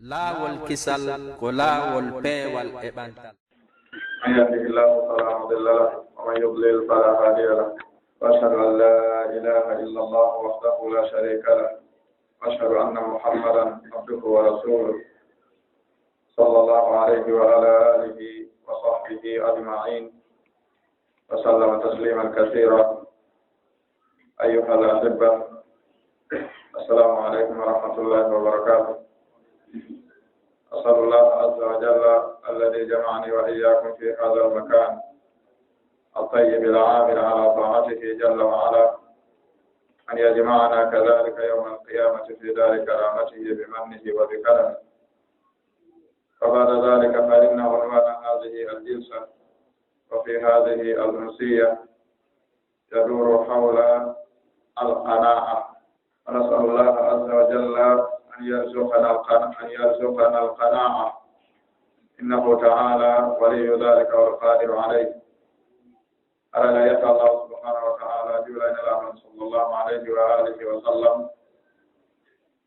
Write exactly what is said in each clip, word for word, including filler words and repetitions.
Laawol kisal ko laawol peewal e ɓantal. من يهده الله فلا مضل له، ومن يضلل فلا هادي له. وأشهد أن لا إله إلا الله وحده لا شريك له، وأشهد أن محمدا عبده ورسوله، صلى الله عليه وعلى آله وصحبه أجمعين، وسلم تسليما كثيرا. أيها الأحبة، السلام عليكم ورحمة الله وبركاته. أسأل الله عز وجل الذي جمعني وإياكم في هذا المكان الطيب العامر على طاعته جل وعلا أن يجمعنا كذلك يوم القيامة في دار كرامته بمنه وبكرمه. وبعد ذلك فإن عنوان هذه الجلسة وفي هذه الأمسية يدور حول القناعة، ونسأل الله عز وجل أن يرزقنا القناعة، أن يرزقنا القناعة، إنه تعالى ولي ذلك والقادر عليه. Aɗa yetti Allah subhanahu wa ta'ala, juula e Nelaaɗo sallallahu الله عليه وآله وسلم.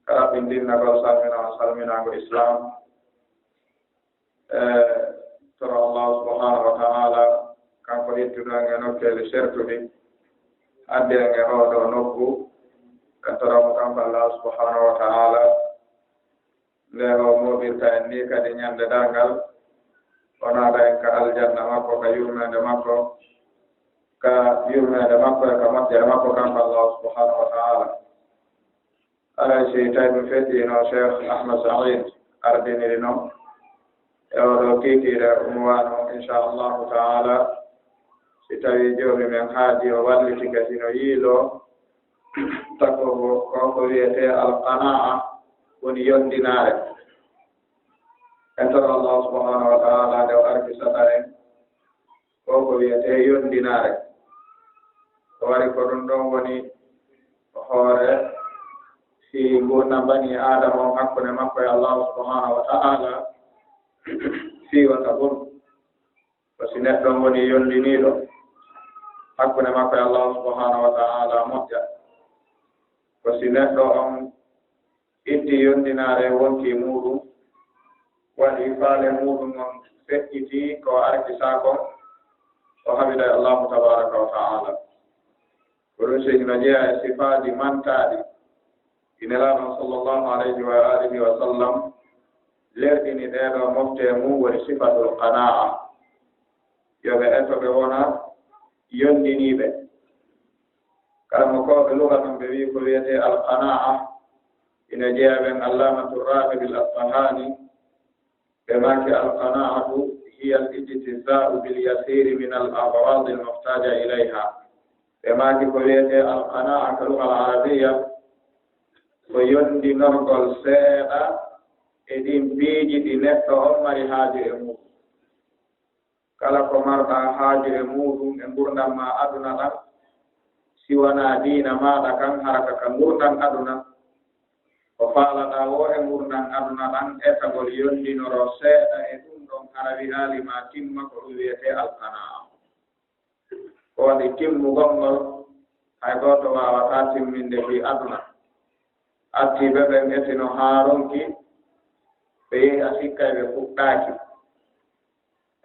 Ka raɓɓindinnagol salmina on salminaango Islam. E toro Allah subhanahu wa ta'ala, kanko hittuɗo en e nokkeeli sertuɗi, addi en e oo ɗoo nokku. En toro mo kanko Allah subhanahu wa ta'ala, nde o mooɓirta en ni kadi ñande darngal, o naada en ka aljanna makko, ka yurmeende makko, ka yurmeende makko e ka moƴƴere makko kanko Allah subhanahu wa ta'ala. Aray si tawi ɗum feƴƴiino, Cheikh Ahmad Said ardiniri noon e oo ɗoo kiikiiɗe unwaanu, inchallahu ta'ala, si tawi joomi men haaji o wallitike, hino yiiloo, takko ko, ko ko wiyetee alqanaa, woni yondinaare. En toro Allah subhanahu wa ta'ala nde o arkisata en ko ko wiyetee yondinaare. Ko wari ko ɗum ɗon woni hoore fii nguurndam banii Aadama on hakkunde makko e Allah subhanahu wa ta'ala fii wata bon. Ko si neɗɗo on woni yondiniiɗo hakkunde makko e Allah subhanahu wa ta'ala moƴƴa. Ko si neɗɗo on itti yondinaare e wonkii muuɗum, waɗi faale muuɗum on feƴƴitii ko o arkisaa kon, o haɓida e Allahu tabaaraka wa ta'ala. Ko ɗum si hino jeyaa e sifaaji mantaaɗi ɗi Nelaaɗo sallallahu alayhi wa alihi wa sallam lerɗini ɗee ɗoo mofte e mum, woni sifatul qanaa'a. Yo ɓe eto ɓe wona yondiniiɓe. Karamokooɓe luga ɗon ɓe wi'i ko wiyetee alqanaa'a, ina jeyaa ɓen Allaamatu Raagibil Asfahaani, ɓe maaki, alqanaa'atu hiya al-ijtizaa'u bil yasiiri min al-aghraadi al-muhtaaja ilayha. Ɓe maaki ko wiyetee alqanaa'a ka lugal arabiyya ko yondinorgol seeɗa e ɗin piiji ɗi neɗɗo on mari haaju e mum. Kala ko marɗaa haaju e muuɗum e ngurndan maa aduna ɗan, si wanaa diina maaɗa kan, hara ka ka ngurndan aduna, ko faalaɗaa woo e ngurndan aduna ɗan, etagol yondinoro seeɗa e ɗum ɗon, hara wi'aali ma timma, ko ɗum wi'etee alqanaa'a. Ko waɗi timmugol ngol, hay gooto waawataa timminde fii aduna. Artiiɓe ɓen etino haa ronki, ɓe yehi a sikkay ɓe fuɗɗaaki.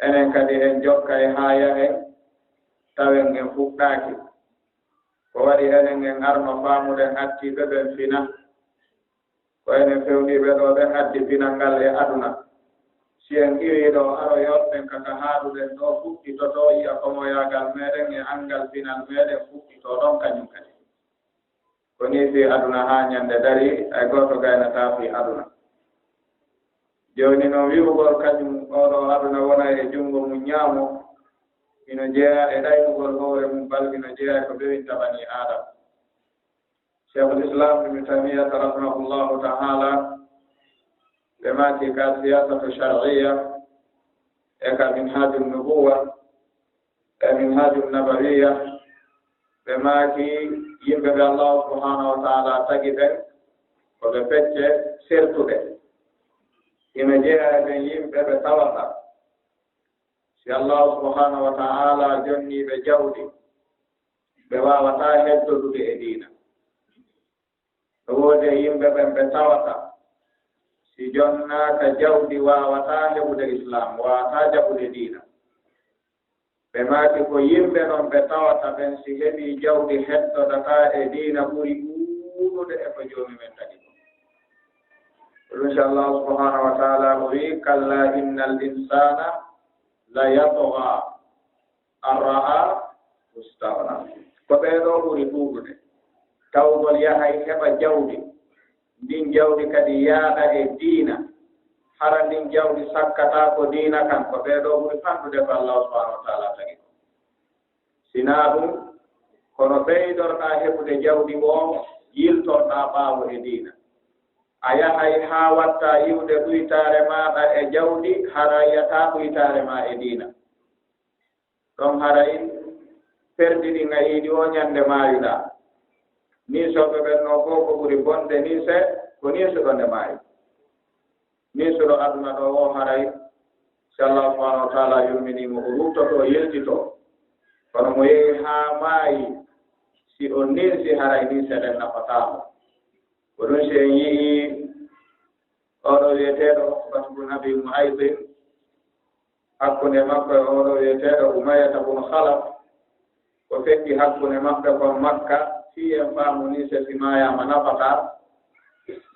Enen kadi en jokkay haa yahen, tawen en fuɗɗaaki. Ko waɗi enen en arno faamuɗen artiiɓe ɓen fina. Ko enen fewndiiɓe ɗoo ɓen addi pinal ngal e aduna. Si en iwii ɗoo aroyooɓe ɓen ka ka haaɗuɗen ɗoo fuɗɗitotoo, yi'a komoyaagal meɗen e anngal pinal meɗen fuɗɗitoo ɗon kañum kadi. Ko nii fii aduna haa ñande darii, hay gooto gaynataa fii aduna. Jooni non wi'ugol kañum oo ɗoo aduna wona e junngo mum ñaamo, hino jeyaa e ɗaynugol hoore mum, bal hino jeyaa e ko bewinta banii Aadama. Cheikhul Islam Ibn Taymiyyah rahimahullahu ta'ala, ɓe maaki ka siyasatu shar'iyya e ka minhajun nubuwwa, e minhajun nabawiyya, ɓe maaki yimɓe ɓe Allah subhanahu wa ta'ala tagi ɓen, ko ɓe pecce sertuɗe. Ina jeyaa e ɓen yimɓe ɓe tawata si Allah subhanahu wa ta'ala jonnii ɓe jawdi, ɓe waawataa heddodude e diina. No woodi e yimɓe ɓen ɓe tawata, Si jonnaaka jawdi waawataa heɓude Islaam, waawataa jaɓude diina. Ɓe maaki ko yimɓe non ɓe tawata ɓen si heɓii jawdi heddodataa e diina ɓuri ɗuuɗude e ko Joomi men tagi kon. Ko ɗum si Allaahu subhaanahu wa taala o wi'i, "Kallaa innal insaana la yatghaa an ra'aahu istaghnaa." Ko ɓee ɗoo ɓuri ɗuuɗude. Tawgol yahay heɓa jawdi, ndin jawdi kadi yaaɗa e diina, hara ndin jawdi sakkataa ko diina kan, ko ɓee ɗoo ɓuri fanɗude ko Allaahu subhaanahu wa taala tagi kon. Si naa ɗum, kono ɓeydorɗaa heɓude jawdi woo, yiltorɗaa ɓaawo e diina. A yahay haa wattaa yi'ude ɗuytaare maaɗa e jawdi, hara yi'ataa ɗuytaare maa e diina. Ɗon haray perdi ɗin a yi'i ɗi oo ñande maayuɗaa. Niisooɓe ɓen non fow ko ɓuri bonde niise ko niisuɗo nde maayi. Niisuɗo aduna ɗoo oo haray, si Allaahu subhaanahu wa taala yurminii mo, o ruttotoo, o yiltitoo. Kono mo yehi haa maayi, si o niisi haray niise ɗen nafataa mo. Ko ɗum si en yi'ii oo ɗoo wi'eteeɗo Uqbatu bun Abi Mu'aytin, hakkunde makko e oo ɗoo wi'eteeɗo Umayyata bun Khalaf, ko fekki hakkunde maɓɓe kon Makka, fii en faamu niise si maayaama nafataa.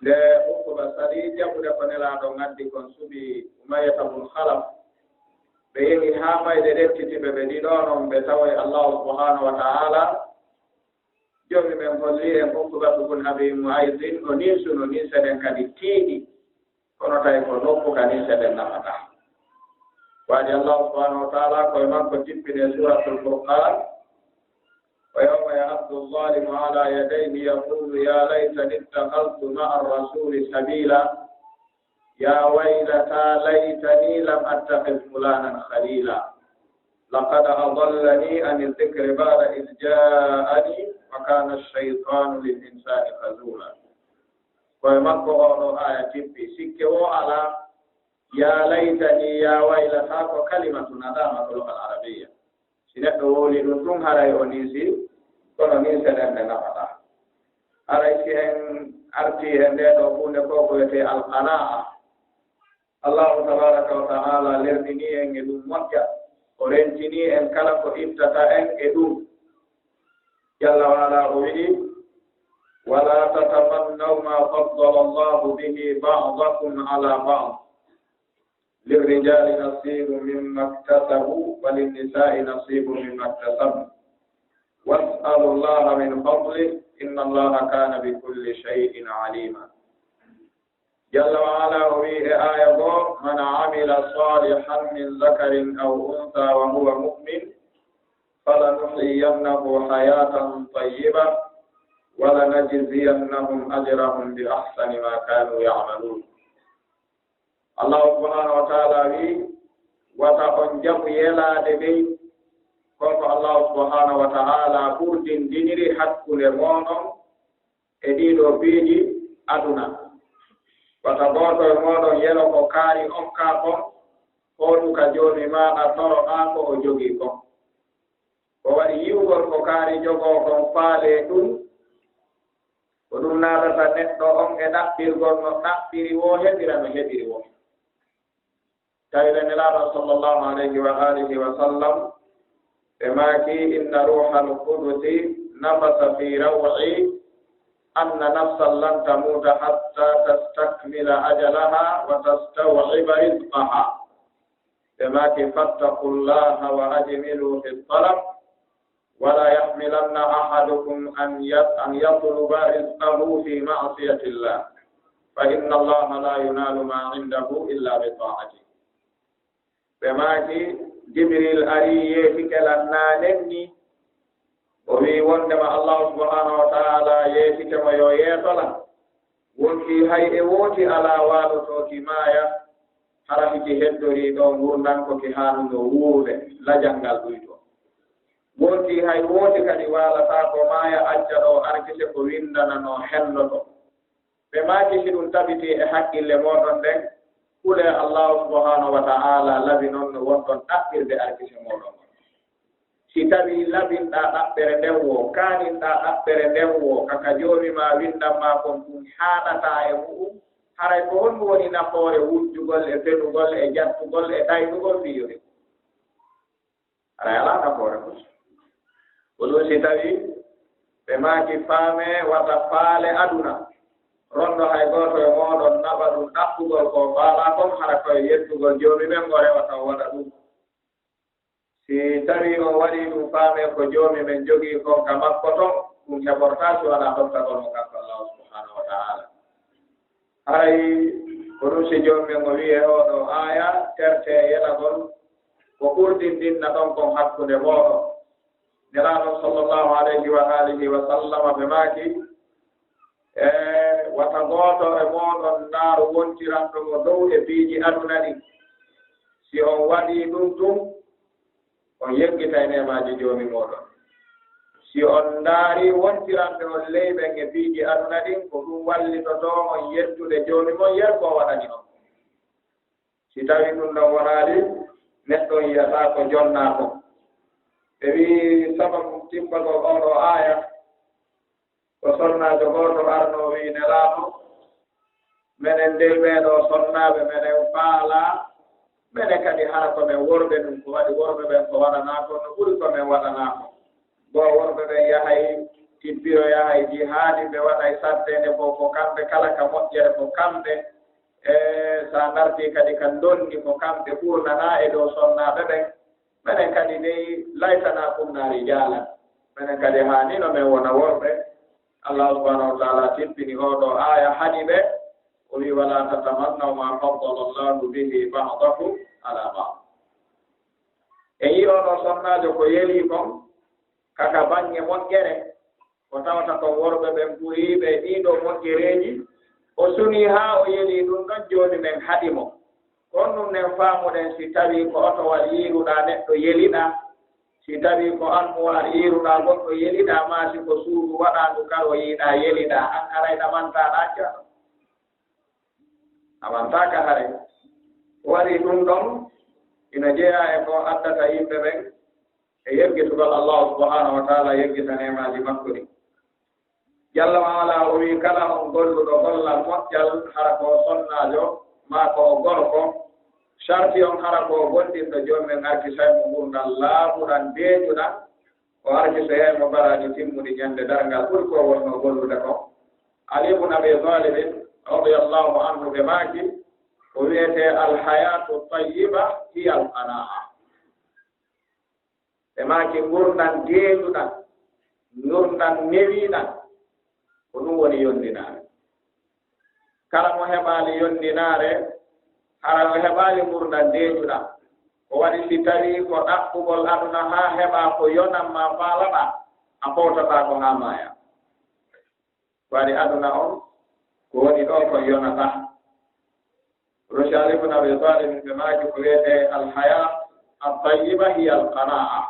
Nde Uqba salii jaɓude ko Nelaaɗo on addi kon, suɓi Umayyata bun Khalaf, ɓe yehi haa mayde ɗettiti ɓe, ɓe ɗiɗo non, ɓe tawoyi Allaahu subhaanahu wa taala. Joomi men hollii en Uqbatu bun Abi Mu'aytin, o niisuno, niise ɗen kadi tiiɗi. Kono tawi ko nokku ka niise ɗen nafataa. Waɗi Allaahu subhaanahu wa taala ko e makko tippini e Suuratul Furqaan, "Wa yawma ya'addu adh-dhalimu 'ala yadayhi yaqulu ya laytani ittakhadhtu ma'a ar-rasuli sabila. Ya waylata laytani lam attakhidh fulanan khalila. Laqad adallani 'ani adh-dhikri ba'da idh ja'ani wa kana ash-shaytanu lil-insani khazula." Ko e makko oo ɗoo aaya tippi. Sikke woo alaa, "Ya laytani, ya waylata" ko kalimatu nadaama ka lugal arabiyya. Si neɗɗo wowlii ɗum tun, haray o niisii, kono niise ɗen ɗe nafataa. Haray si en artii e ndee ɗoo huunde ko ko wiyetee alqanaa'a, Allaahu tabaaraka wa ta'aala lerninii en e ɗum moƴƴa, o rentinii en kala ko ittata en e ɗum. Jalla wa Alaa o wi'i, "Wa laa tatamannaw maa faddala Allaahu bihi ba'dakum 'alaa ba'd. Lirrijaali nasiibun mimmaa iktasabu, wa linnisaa'i nasiibun mimmaa iktasabna. Was'alu Allaaha min fadlihi, inna Allaaha kaana bikulli shay'in 'aliimaa." Jalla wa Alaa o wi'i e aaya goo, "Man 'amila saalihan min dhakarin aw unthaa wa huwa mu'min, falanuhyiyannahu hayaatan tayyibatan, wa lanajziyannahum ajrahum bi ahsani maa kaanuu ya'maluun." Allaahu subhaanahu wa ta'aala wi'i, "Wata on jaɓu yelaade dey, ko ko Allaahu subhaanahu wa ta'aala ɓurdindiniri hakkunde mooɗon e ɗii ɗoo piiji aduna. Wata gooto e mooɗon yelo ko kaari okkaa kon, hootu ka Joomi maaɗa, toroɗaa ko o jogii kon. Ko waɗi yi'ugol ko kaari jogoo kon, faalee ɗum, ko ɗum naatata neɗɗo on e ɗaɓɓirgol no ɗaɓɓiri woo, heɓira no heɓiri woo." Tawi le Nelaaɗo sallallahu alayhi wa alihi wa sallam, ɓe maaki, "Inna ruuhal qudusi nafasa fi raw'i anna nafsan lan tamuuta hatta tastakmila ajalaha wa tastaw'iba rizqaha." Ɓe maaki, "Fattaqullaha wa ajmilu fi talab." "Wa laa yahmilanna ahadukum an yat-, an yatluba rizqahu fi ma'siyatillah, fa inna Allaha laa yunaalu maa indahu illa bi taa'atih." Ɓe maaki, Jibril arii yeetike lan naanenni, o wi'i wondema Allaahu subhaanahu wa ta'aala yeetike mo yo yeeto lan. Wonti hay e wooti alaa waalotooki maaya, hara hiki heddorii ɗoo ngurndan ko ki haanuno wuurude, lajal ngal ɗuytoo. Wonti hay wooti kadi waalataa ko maaya acca ɗoo arkise ko winndananoo henndoto. Ɓe maaki, si ɗum tabitii e hakkille mooɗon ɗen, kulee Allaahu subhaanahu wa ta'aala labi non no wonɗon ɗaɓɓirde arkise mooɗon on. Si tawii labinɗaa ɗaɓɓere nden woo, kaaninɗaa ɗaɓɓere nden woo, ka ka Joomi maa winndan maa kon ɗum haaɗataa e mu'un, Haray ko honɗum woni nafoore wujjugol e fenugol e jattugol e ɗaynugol fii yorigu? Haray alaa nafoore fof. Ko ɗum si tawii ɓe maaki faamee wata faale aduna. Ronndo hay gooto e mooɗon naɓa ɗum ɗaɓɓugol ko faalaa kon, hara ko e yettugol Joomi men o rewata o waɗa ɗum. Si tawii on waɗii ɗum, faamee ko Joomi men jogii kon ka makko ton, ɗum heɓortaa si wanaa ɗoftagol mo kanko Allaahu subhaanahu wa ta'aala. Haray ko ɗum si Joomi men o wi'i e oo ɗoo aaya, tertee e yelagol ko ɓurdinɗinna ɗon kon hakkunde mooɗon. Nelaaɗo sallallahu alayhi wa alihi wa sallama ɓe maaki, e wata gooto e mooɗon ndaaru wontiranɗo mo dow e piiji aduna ɗin. Si on waɗii ɗum tun, on yeggitay neemaaji Joomi mooɗon. Si on ndaarii wontiranɓe on ley ɓen e piiji aduna ɗin, ko ɗum wallitotoo on yettude Joomi mon yer ko o waɗani on. Si tawii ɗum ɗon wonaali, neɗɗo on yi'ataa ko jonnaa kon. Ɓe wi'i sababu tippagol oo ɗoo aaya, ko sonnaajo gooto arnoo wi'i Nelaaɗo, menen dey ɓee ɗoo sonnaaɓe, menen faalaa, menen kadi hara ko men worɓe, ɗum ko waɗi worɓe ɓen ko waɗanaa kon no ɓuri ko men waɗanaa kon. Goo worɓe ɓen yahay tibbiro, yahay jihaadi, ɓe waɗay saddeende fow ko kamɓe, kala ka moƴƴere ko kamɓe. E so a ngartii kadi ka ndonni, ko kamɓe ɓurnanaa e dow sonnaaɓe ɓen. Menen kadi dey laytanaa kunnaari jaalan. Menen kadi haanino men wona worɓe. Allaahu subhaanahu wa ta'aala tippini oo ɗoo aaya haɗi ɓe, o wi'i, "Walaa tatamannaw maa faddala Allaahu bihi ba'dakum alaa ba'd." En yi'ii oo ɗoo sonnaajo ko yelii kon, ka ka baŋŋe moƴƴere, ko tawata kon worɓe ɓen ɓuriiɓe e ɗii ɗoo moƴƴereeji, o sunii haa o yelii ɗum ɗon, jooni men haɗi mo. Ko honɗum nen faamuɗen si tawii ko otowal yiiruɗaa neɗɗo yeliɗaa, si tawii ko armuwaar yiiruɗaa goɗɗo yeliɗaa, maa si ko suudu waɗaandu karo yiiɗaa yeliɗaa, an haray ɗamantaa ɗaacca? Ɗamantaaka haray. Ko waɗi ɗum ɗon ina jeyaa e ko addata yimɓe ɓen e yeggitugol Allaahu subhaanahu wa ta'aala, yeggita neemaaji makko ɗin. Jalla wa ala o wi'i, kala on golluɗo gollal moƴƴal, hara ko o sonnaajo maa ko o gorko, sarti on hara ko o gollirɗo Joomi men arkisay mo ngurndan laaɓuɗan, deeƴuɗan, o arkisoyay mo baraaji timmuɗi ñande darngal ɓuri ko o wonnoo gollude kon. Ali ibn Abi Talib radiyallahu anhu ɓe maaki, ko wi'etee al hayatu tayyiba hiya al qanaa. Ɓe maaki ngurndan deeƴuɗan, ngurndan newiiɗan, ko ɗum woni yondinaare. Kala mo heɓaali yondinaare, hara o heɓaali ngurndan deeƴuɗan. Ko waɗi si tawii ko ɗaɓɓugol aduna haa heɓaa ko yonan maa faalaɗaa, a fowtataako haa maayaa. Waɗi aduna on, ko woni ɗoo kon yonataa. Rosi Ali ibn Abi Talib ɓe maaki ko wi'etee al haya at tayyiba hiya al qanaa.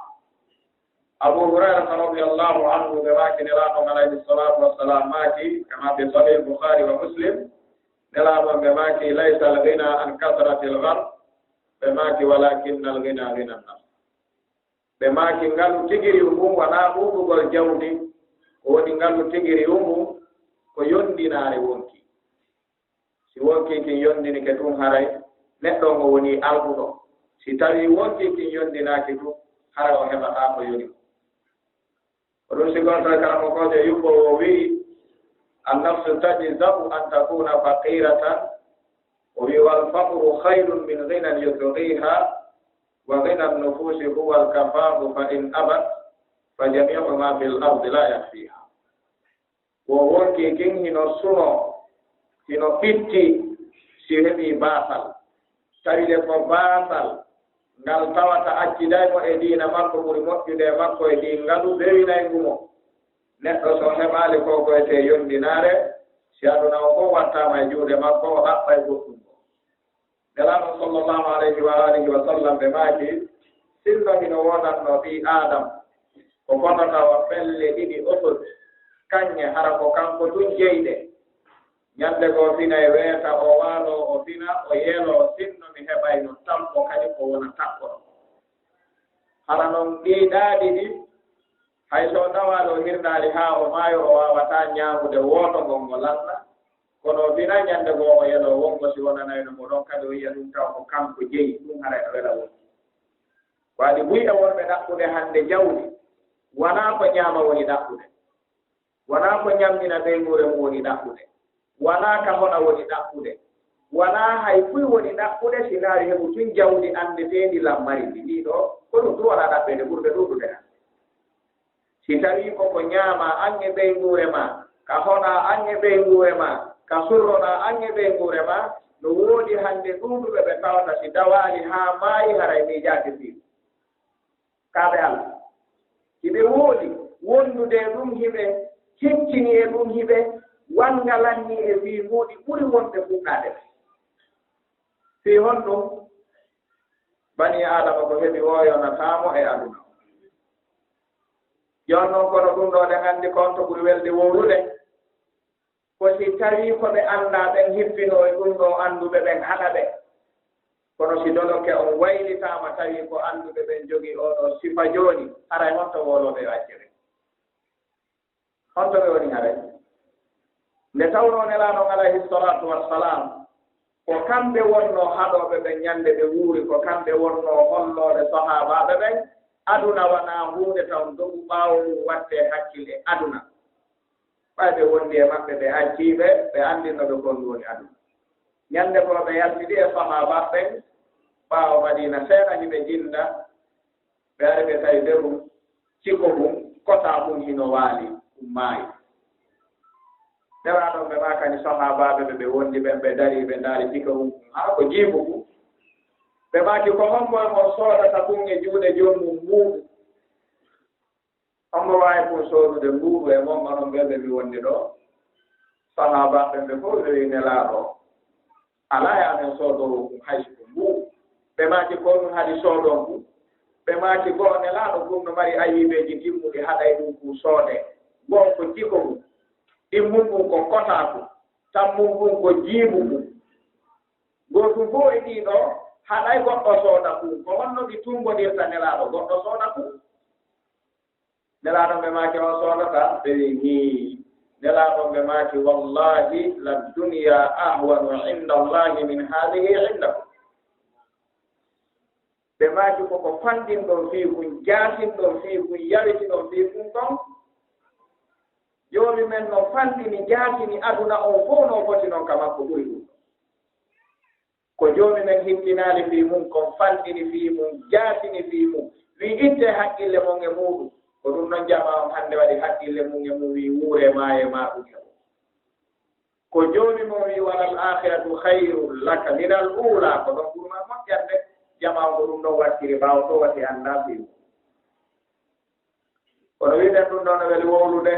Abu Hurayrata radiyallahu anhu ɓe maaki Nelaaɗo on alayhi salatu wassalam maaki, kama fi Sahih Bukhari wa Muslim, Nelaaɗo on ɓe maaki, laysa al ghina an kathrati al gharb, ɓe maaki, walakinna al ghina ghina an nafs. Ɓe maaki, ngalu tigiriw ngun wanaa ɗuuɗugol jawdi, ko woni ngalu tigiriw ngun ko yondinaare wonkii. Si wonkii kin yondinike tun, haray neɗɗo on o wonii alɗuɗo. Si tawii wonkii kin yondinaaki tun, haray o heɓataa ko yoni. Ko ɗum si gooto e karamokooɓe yuɓɓoowo wi'i, an nafsu tajza'u an takuna faqiratan, o wi'i, wal faqru khayrun min ghinan yutghiha, wa ghina an nufusi huwa al kafafu fa in abat, fa jami'u ma fil ardi la yakfiha. Wo wonkii kin hino sunoo, hino ɓitti si heɓii baasal. Tawi le ko baasal ngal tawata acciday mo e diina makko ɓuri moƴƴude e makko e ɗii ngalu bewinay ngu mo. Neɗɗo so heɓaali ko ko etee yondinaare, si aduna o fof wattaama e juuɗe makko, o ɗaɓɓay goɗɗum ko. Nelaaɗo sallallahu alayhi wa alihi wa sallam ɓe maaki, sinno hino wonanno ɓii Aadam ko fotata o pelle ɗiɗi Uhud, kaŋŋe hara ko kanko tun jeyɗe. Ñande goo fina e weeta, o waaloo o fina, o yeeloo, sinno mi heɓayno tammo kadi ko wona takkoɗo. Hara non ɗii ɗaaɗi ɗi, hay so o dawaa ɗoo hirnaali haa o maayo, o waawataa ñaamude wooto ngon ngo lanna. Kono o finaa ñande goo o yeloo wonko si wonanayno mo ɗon, kadi o yiya ɗum taw ko kanko jeyi, ɗum haray no wela wonde. Waɗi buy e wonɓe ɗaɓɓude hannde jawdi, wanaa ko ñaama woni ɗaɓɓude, wanaa ko ñammina ɓeynguure mum woni ɗaɓɓude, wanaa ka hoɗa woni ɗaɓɓude, wanaa hay buy woni ɗaɓɓude, si naawi heɓu tun jawdi anndeteendi lammari ndi, ndii ɗoo, ko ɗum tun wona ɗaɓɓeede ɓurɓe ɗuuɗude hannde. Si tawii ko ko ñaamaa an e ɓeynguure maa, ka hoɗaa an e ɓeynguure maa, ka surroɗaa an e ɓeynguure maa, no woodi hannde ɗuuɗuɓe ɓe tawata si dawaali haa maayi haray miijaaki fii. Kaaɓe Alla. Hiɓe woodi wondude e ɗum, hiɓe heccini e ɗum, hiɓe wanngalannii e fii muuɗi ɓuri wonɓe fuɗɗaade ɓe. Fii honɗum? Banii Aadama ko heɓi woo yonataa mo e aduna. Jooni non, kono ɗum ɗoo ɗen anndi ko honto ɓuri welde wowlude. Ko si tawii ko ɓe anndaa ɓen hippinoo e ɗum ɗoo annduɓe ɓen haɗa ɓe. Kono si dolokke on waylitaama tawii ko annduɓe ɓen jogii oo ɗoo sifa jooni, haray honto wowlooɓe yo acce ɓe? Honto ɓe woni haray? Nde tawnoo Nelaaɗo on alayhi salaatu wassalaam, ko kamɓe wonnoo haɗooɓe ɓen ñande ɓe wuuri, ko kamɓe wonnoo hollooɓe sahaabaaɓe ɓen aduna wanaa huunde taw dogu ɓaawo mum wattee hakkil e aduna. Ɓay ɓe wondi e maɓɓe, ɓe accii ɓe, ɓe anndinno ɓe ko honɗum woni aduna. Ñande goo ɓe yaltidi e sahaabaaɓe ɓen, ɓaawo Madiina seeɗa hiɓe jinda, ɓe ari ɓe tawi beru, ciko mum, kota mum hino waali, ɗum maayi. Nelaaɗo on ɓe maakani sahaabaaɓe ɓe ɓe wondi ɓen, ɓe darii, ɓe ndaari ciko mum, haa ko jiibu mum. Ɓe maaki, ko hombo e mon soodata kun e juuɗe joomum mbuuɗu? Hombo waawi kun soodude mbuuɗu e mon, onon ɓe ɓe mi wondi ɗoo? Sahaabaaɓe ɓen ɓe fow ɓe wi'i Nelaaɗo, alaa e amen soodoowo kun hay si ko mbuuɗu. Ɓe maaki, ko honɗum haɗi soodon kun? Ɓe maaki, go'o Nelaaɗo kun no mari ayiibeeji timmuɗi haɗay ɗum kun soodee. Go'o ko ciko mum, ɗimmum ɗum ko kotaaku, tammum ɗum ko jiibu mum. Gootun fow e ɗii ɗoo haɗay goɗɗo sooda kun. Ko honno ɗi tumbondirta Nelaaɗo goɗɗo sooda kun? Nelaaɗo ɓe maaki, on soodata? Ɓe wi'i, hii. Nelaaɗo ɓe maaki, wallahi la dunya ahwanu inda Allahi min hadihi indakum. Ɓe maaki, ko ko fanɗinɗon fii kun, jaatinɗon fii kun, yawitiɗon fii kun kon, Joomi men no fanɗini, jaatini aduna on fow no foti non ka makko ɓuri ɗum. Ko Joomi men hittinaali fii mun kon, fanɗini fii mun, jaatini fii mun, wi'i ittee haqqille mon e muuɗum. Ko ɗum non jamaa on hannde waɗi haqqille mum e mum, wi'i wuuree maayee maaɗum e mum. Ko Joomi mon wi'i, walal aakhiratu khayrun laka minal uulaa, ko ɗon ɓuri maa moƴƴande. Jamaa on ko ɗum ɗon wattiri, ɓaawo ɗoo wati anndaa fii mun. Kono wi'uɗen ɗum ɗoo no weli wowlude,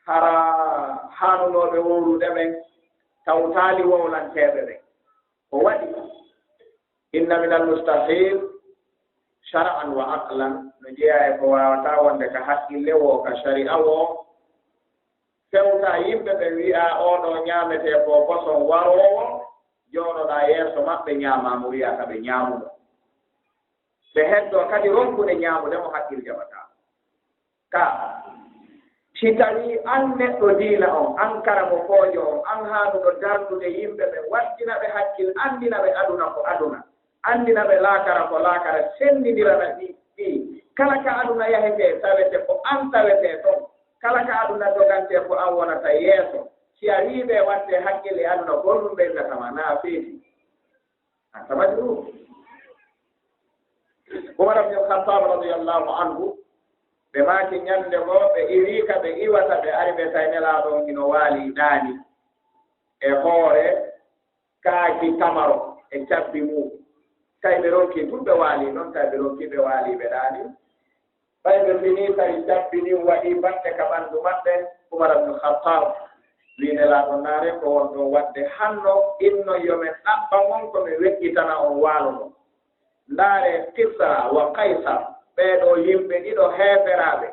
hara haanunooɓe wowlude ɓen tawtaali wowlanteeɓe ɓen. Ko waɗi? Inna minal mustahil shar'an wa aqlan, no jeyaa e ko waawataa wonde ka haqqille woo, ka shari'a woo. Fewta yimɓe ɓen wi'a, oo ɗoo ñaametee ko boson waroowo, jooɗoɗaa yeeso maɓɓe ñaamaa mo wi'ata ɓe ñaamuɗo. Ɓe heddoo kadi ronkude ñaamude mo haqqil jaɓataa. Ka, si tawii an neɗɗo diina on, an karamokoojo on, an haanuɗo darnude yimɓe ɓen, waɗɗina ɓe hakkil, anndina ɓe aduna ko aduna, anndina ɓe laakara ko laakara, senndindirana ɗi, ɗi. Kala ka aduna yahetee, tawete ko an tawetee ton. Kala ka aduna dogantee, ko an wonata yeeso. Si a wi'i ɓe wattee hakkil e aduna, ko honɗum ɓe innata ma, na a feeti. Anta majnun. Umar ibn al-Khattab radiyallahu anhu, ɓe maaki ñande goo, ɓe iwii ka ɓe iwata, ɓe ari ɓe tawi Nelaaɗo on hino waali ɗaani e hoore kaaki tamaro e cabbi mum. Tawi ɓe ronki tun ɓe waali non, tawi ɓe ronki ɓe waali ɓe ɗaani. Ɓay ɓe finii, tawi cabbi ɗin waɗii batte ka ɓandu maɓɓe. Umar ibn Khattab wi'i Nelaaɗo, ndaaree ko wonɗon waɗde hanno, innon yo men ɗaɓɓan on ko men weƴƴitana on waalo ngon. Ndaaree Kisra wa Kaysar, ɓee ɗoo yimɓe ɗiɗo heeferaaɓe,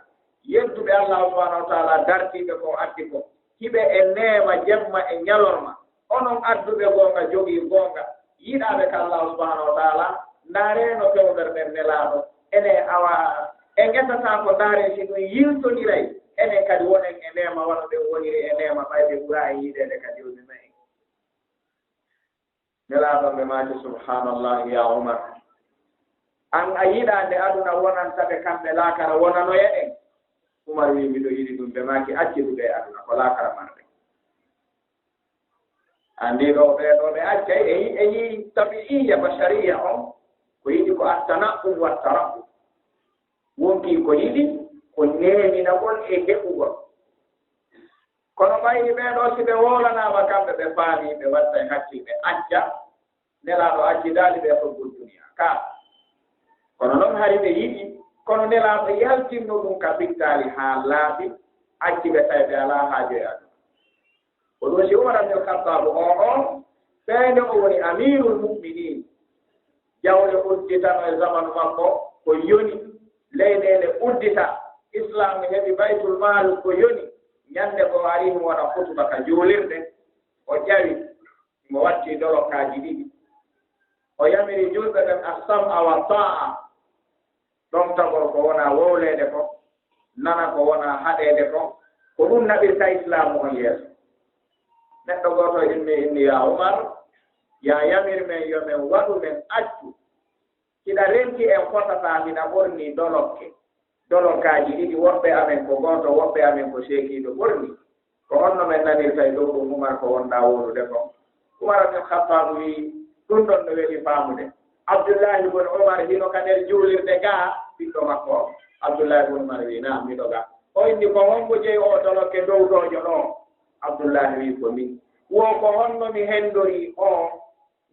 yedduɓe Allaahu subhaanahu wa ta'aalaa, dartiiɓe ko addi kon. Hiɓe e neema jemma e ñalorma. Onon adduɓe goonga, jogii goonga, yiɗaaɓe ka Allaahu subhaanahu wa ta'aalaa, ndaaree no fewndorɗen Nelaaɗo. Enen, awa, en etataa ko ndaaree si ɗum yiltondiray. Enen kadi wonen e neema wano ɓen woniri e neema, ɓay ɓe ɓura en yiɗeede ka Joomi men. Nelaaɗo ɓe maaki, "Subhaanallah, ya Umar. An a yiɗaa nde aduna wonanta ɓe kamɓe laakara wonanoya en?" Umar wi'i, "Miɗo yiɗi ɗum." Ɓe maaki, "Acce ɗum e aduna, ko laakara marɗen." Anndi ɗo ɓe, ɗo ɓe accay, e yi-, e yi tabi'iyya bashariya on, ko yiɗi ko at-tana'um wa tarahum. Wonkii ko yiɗi ko neeminagol e heɓugol. Kono ɓayri ɓee ɗoo, si ɓe woolanaama kamɓe, ɓe faami, ɓe wattay hakkil, ɓe acca. Nelaaɗo accidaali ɓe hubbud duniya ka. Kono noon hari ɓe yiɗi, kono Nelaaɗo yaltinno ɗum ka pittaali haa laaɓi, acci ɓe tawi ɓe alaa haaju e aduna. Ko ɗum si Umar ibn Khattab o, o, ɓeynde o woni Amirul Mu'minin. Jawle udditano e zamanu makko, ko yoni, leyɗeele uddita, Islam heɓi Baytul Maal ko yoni. Ñande ko ari himo waɗa hutuba ka juulirde, o ƴawi, mo watti dolokkaaji ɗiɗi. O yamiri julɓe ɓen as-sam'a wa ta'a. Ɗon tagor ko wona wowleede kon, nana ko wona haɗeede kon, ko ɗum naɓirta Islaamu on yeeso. Neɗɗo gooto inni, inni, "Ya Umar, ya yamir men yo men waɗu men accu. Hiɗa renti en fotata, hiɗa ɓorni dolokke. Dolokkaaji ɗiɗi, woɓɓe amen ko gooto, woɓɓe amen ko seekiiɗo ɓorni. Ko honno men nanirta e dow ɗum Umar ko wonɗaa wowlude kon?" Umar ibn Khattab wi'i, "Ɗum ɗon no weli faamude." Abdullahi ibn Umar hino ka nder juulirde gaa, ɓiɗɗo makko on. Abdullahi ibn Umar wi'i, "Naam, miɗo ga." O inni, "Ko hombo jeyi o dolokke dowdoojo ɗo?" Abdullahi wi'i, "Ko min." Wo ko honno mi hendori o?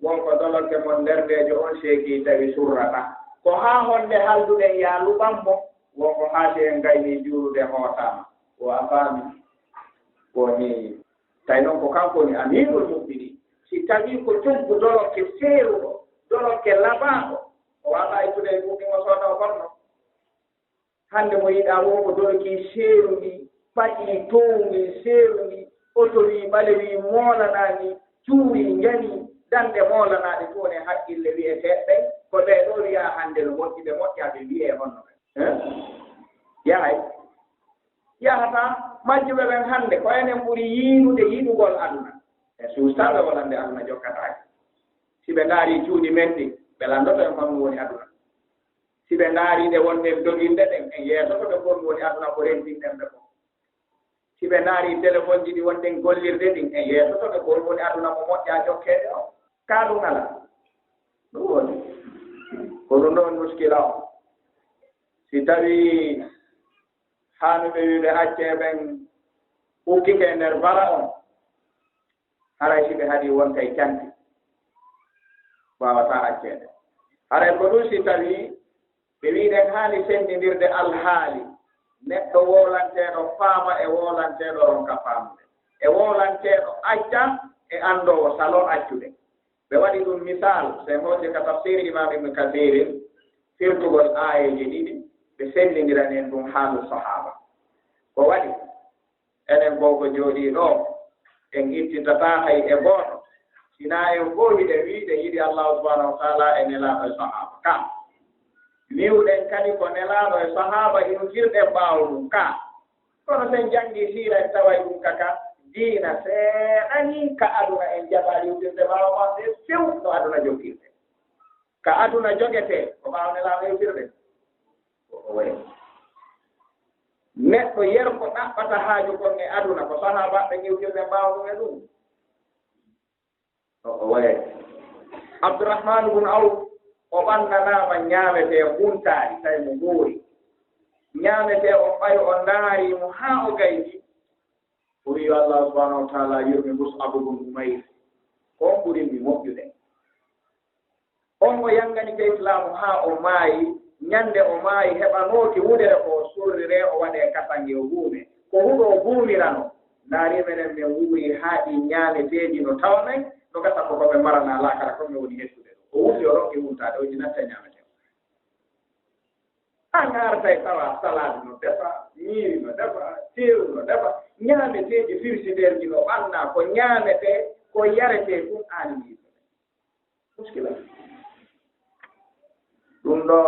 Won ko dolokke mon nder ndeejo on seeki tawi surrata. Ko haa honde halduɗen yaa luɓan mo? Won ko haa si en gayni juulude hootaama. Wo a faami? Woni, tawi noon ko kanko woni Amirul Mu'minin. Si tawi ko coggu dolokke seeruɗo, dolokke labaaɗo, o waawaa ittude e buuɗi mo sooda o konno. Hannde mo yiɗaa woo ko doloki seerundi, paƴi toowndi seerundi, oto wii ɓale wii moolanaa ni, cuuwi njani, dande moolanaaɗe fof ne haqqille wi'eteeɓe ɓen, ko ɓee ɗoo wi'aa hannde no moƴƴi, ɓe moƴƴaa, ɓe wi'ee honno ɓe. Hein? Yahay. Yahataa, majjuɓe ɓen hannde, ko enen ɓuri yiinude yiɗugol aduna. E suustaaɓe wonande aduna jokkataake. Si ɓe ndaarii cuuɗi men ɗin, ɓe lanndoto en honɗum woni aduna. Si ɓe ndaarii ɗe wonɗen doginde ɗen, en yeesoto ɓe ko ɗum woni aduna ko rentinɗen ɓe ko. Si ɓe ndaarii telefonji ɗi wonɗen gollirde ɗin, en yeesoto ɓe ko ɗum woni aduna mo moƴƴaa jokkeede o. Kaa ɗum alaa. Ɗum woni. Ko ɗum ɗon muskila o. Si tawii haanuɓe wi'ude accee ɓen ukkike e nder bara on, haray si ɓe haɗii wonta e canti, waawataa acceede. Haray ko ɗum si tawii ɓe wi'i ɗen haani senndindirde alhaali neɗɗo wowlanteeɗo faama e wowlanteeɗo ronka faamude, e wowlanteeɗo acca e anndoowo saloo accude. Ɓe waɗi ɗum misal, si en hooti ka tafsir Imam Ibn Kathirin, firtugol aayeeje ɗiɗi, ɓe senndindira nen ɗum haalu sahaaba. Ko waɗi? Enen fof ko jooɗii ɗoo, en ittitataa hay e gooto. Sinaa en fof hiɗen wi'ude yiɗi Allaahu subhaanahu wa taala e Nelaaɗo e sahaaba. Ka wi'uɗen kadi ko Nelaaɗo e sahaaba iwtirɗen ɓaawo ɗum. Ka kono sen janngii siira en taway ɗum kaka diina seeɗa nii ka aduna en jaɓaa iwtirde ɓaawo maɓɓe few no aduna jokkirde. Ka aduna jogetee, ko ɓaawo Nelaaɗo iwtirde. Ko o wayi. Neɗɗo yer ko ɗaɓɓata haaju kon e aduna, ko sahaabaaɓe iwtirde ɓaawo ɗum e ɗum. O, o wayi. Abdurrahman ibn Awf, o ɓannanaama ñaametee buntaari, tawi mo moori. Ñaametee o ɓay o ndaari mo haa o gayni. O wi'i yo Allah subhanahu wa taala yurme Mus'ab ibn Umayr. Ko on ɓuri mi moƴƴude. On o yannganike Islaamu haa o maayi, ñande o maayi heɓanooki wudere ko o surriree, o waɗee kasange o guume. Ko huɗo o guumirano. Ndaari menen men wuuri haa ɗi ñaameteeji no tawa men, no gasa ko ko ɓe marana laakara kon men woni hettude ɗo. O wuuri o ronki wuntaade, o wi'i natta ñaametee. An artay tawa salade no defa, ñiiri no defa, teewu no defa, ñaameteeji firsideerji no ɓanna, ko ñaametee, ko yaretee ɗum aani yiide. Muskila. Ɗum ɗo,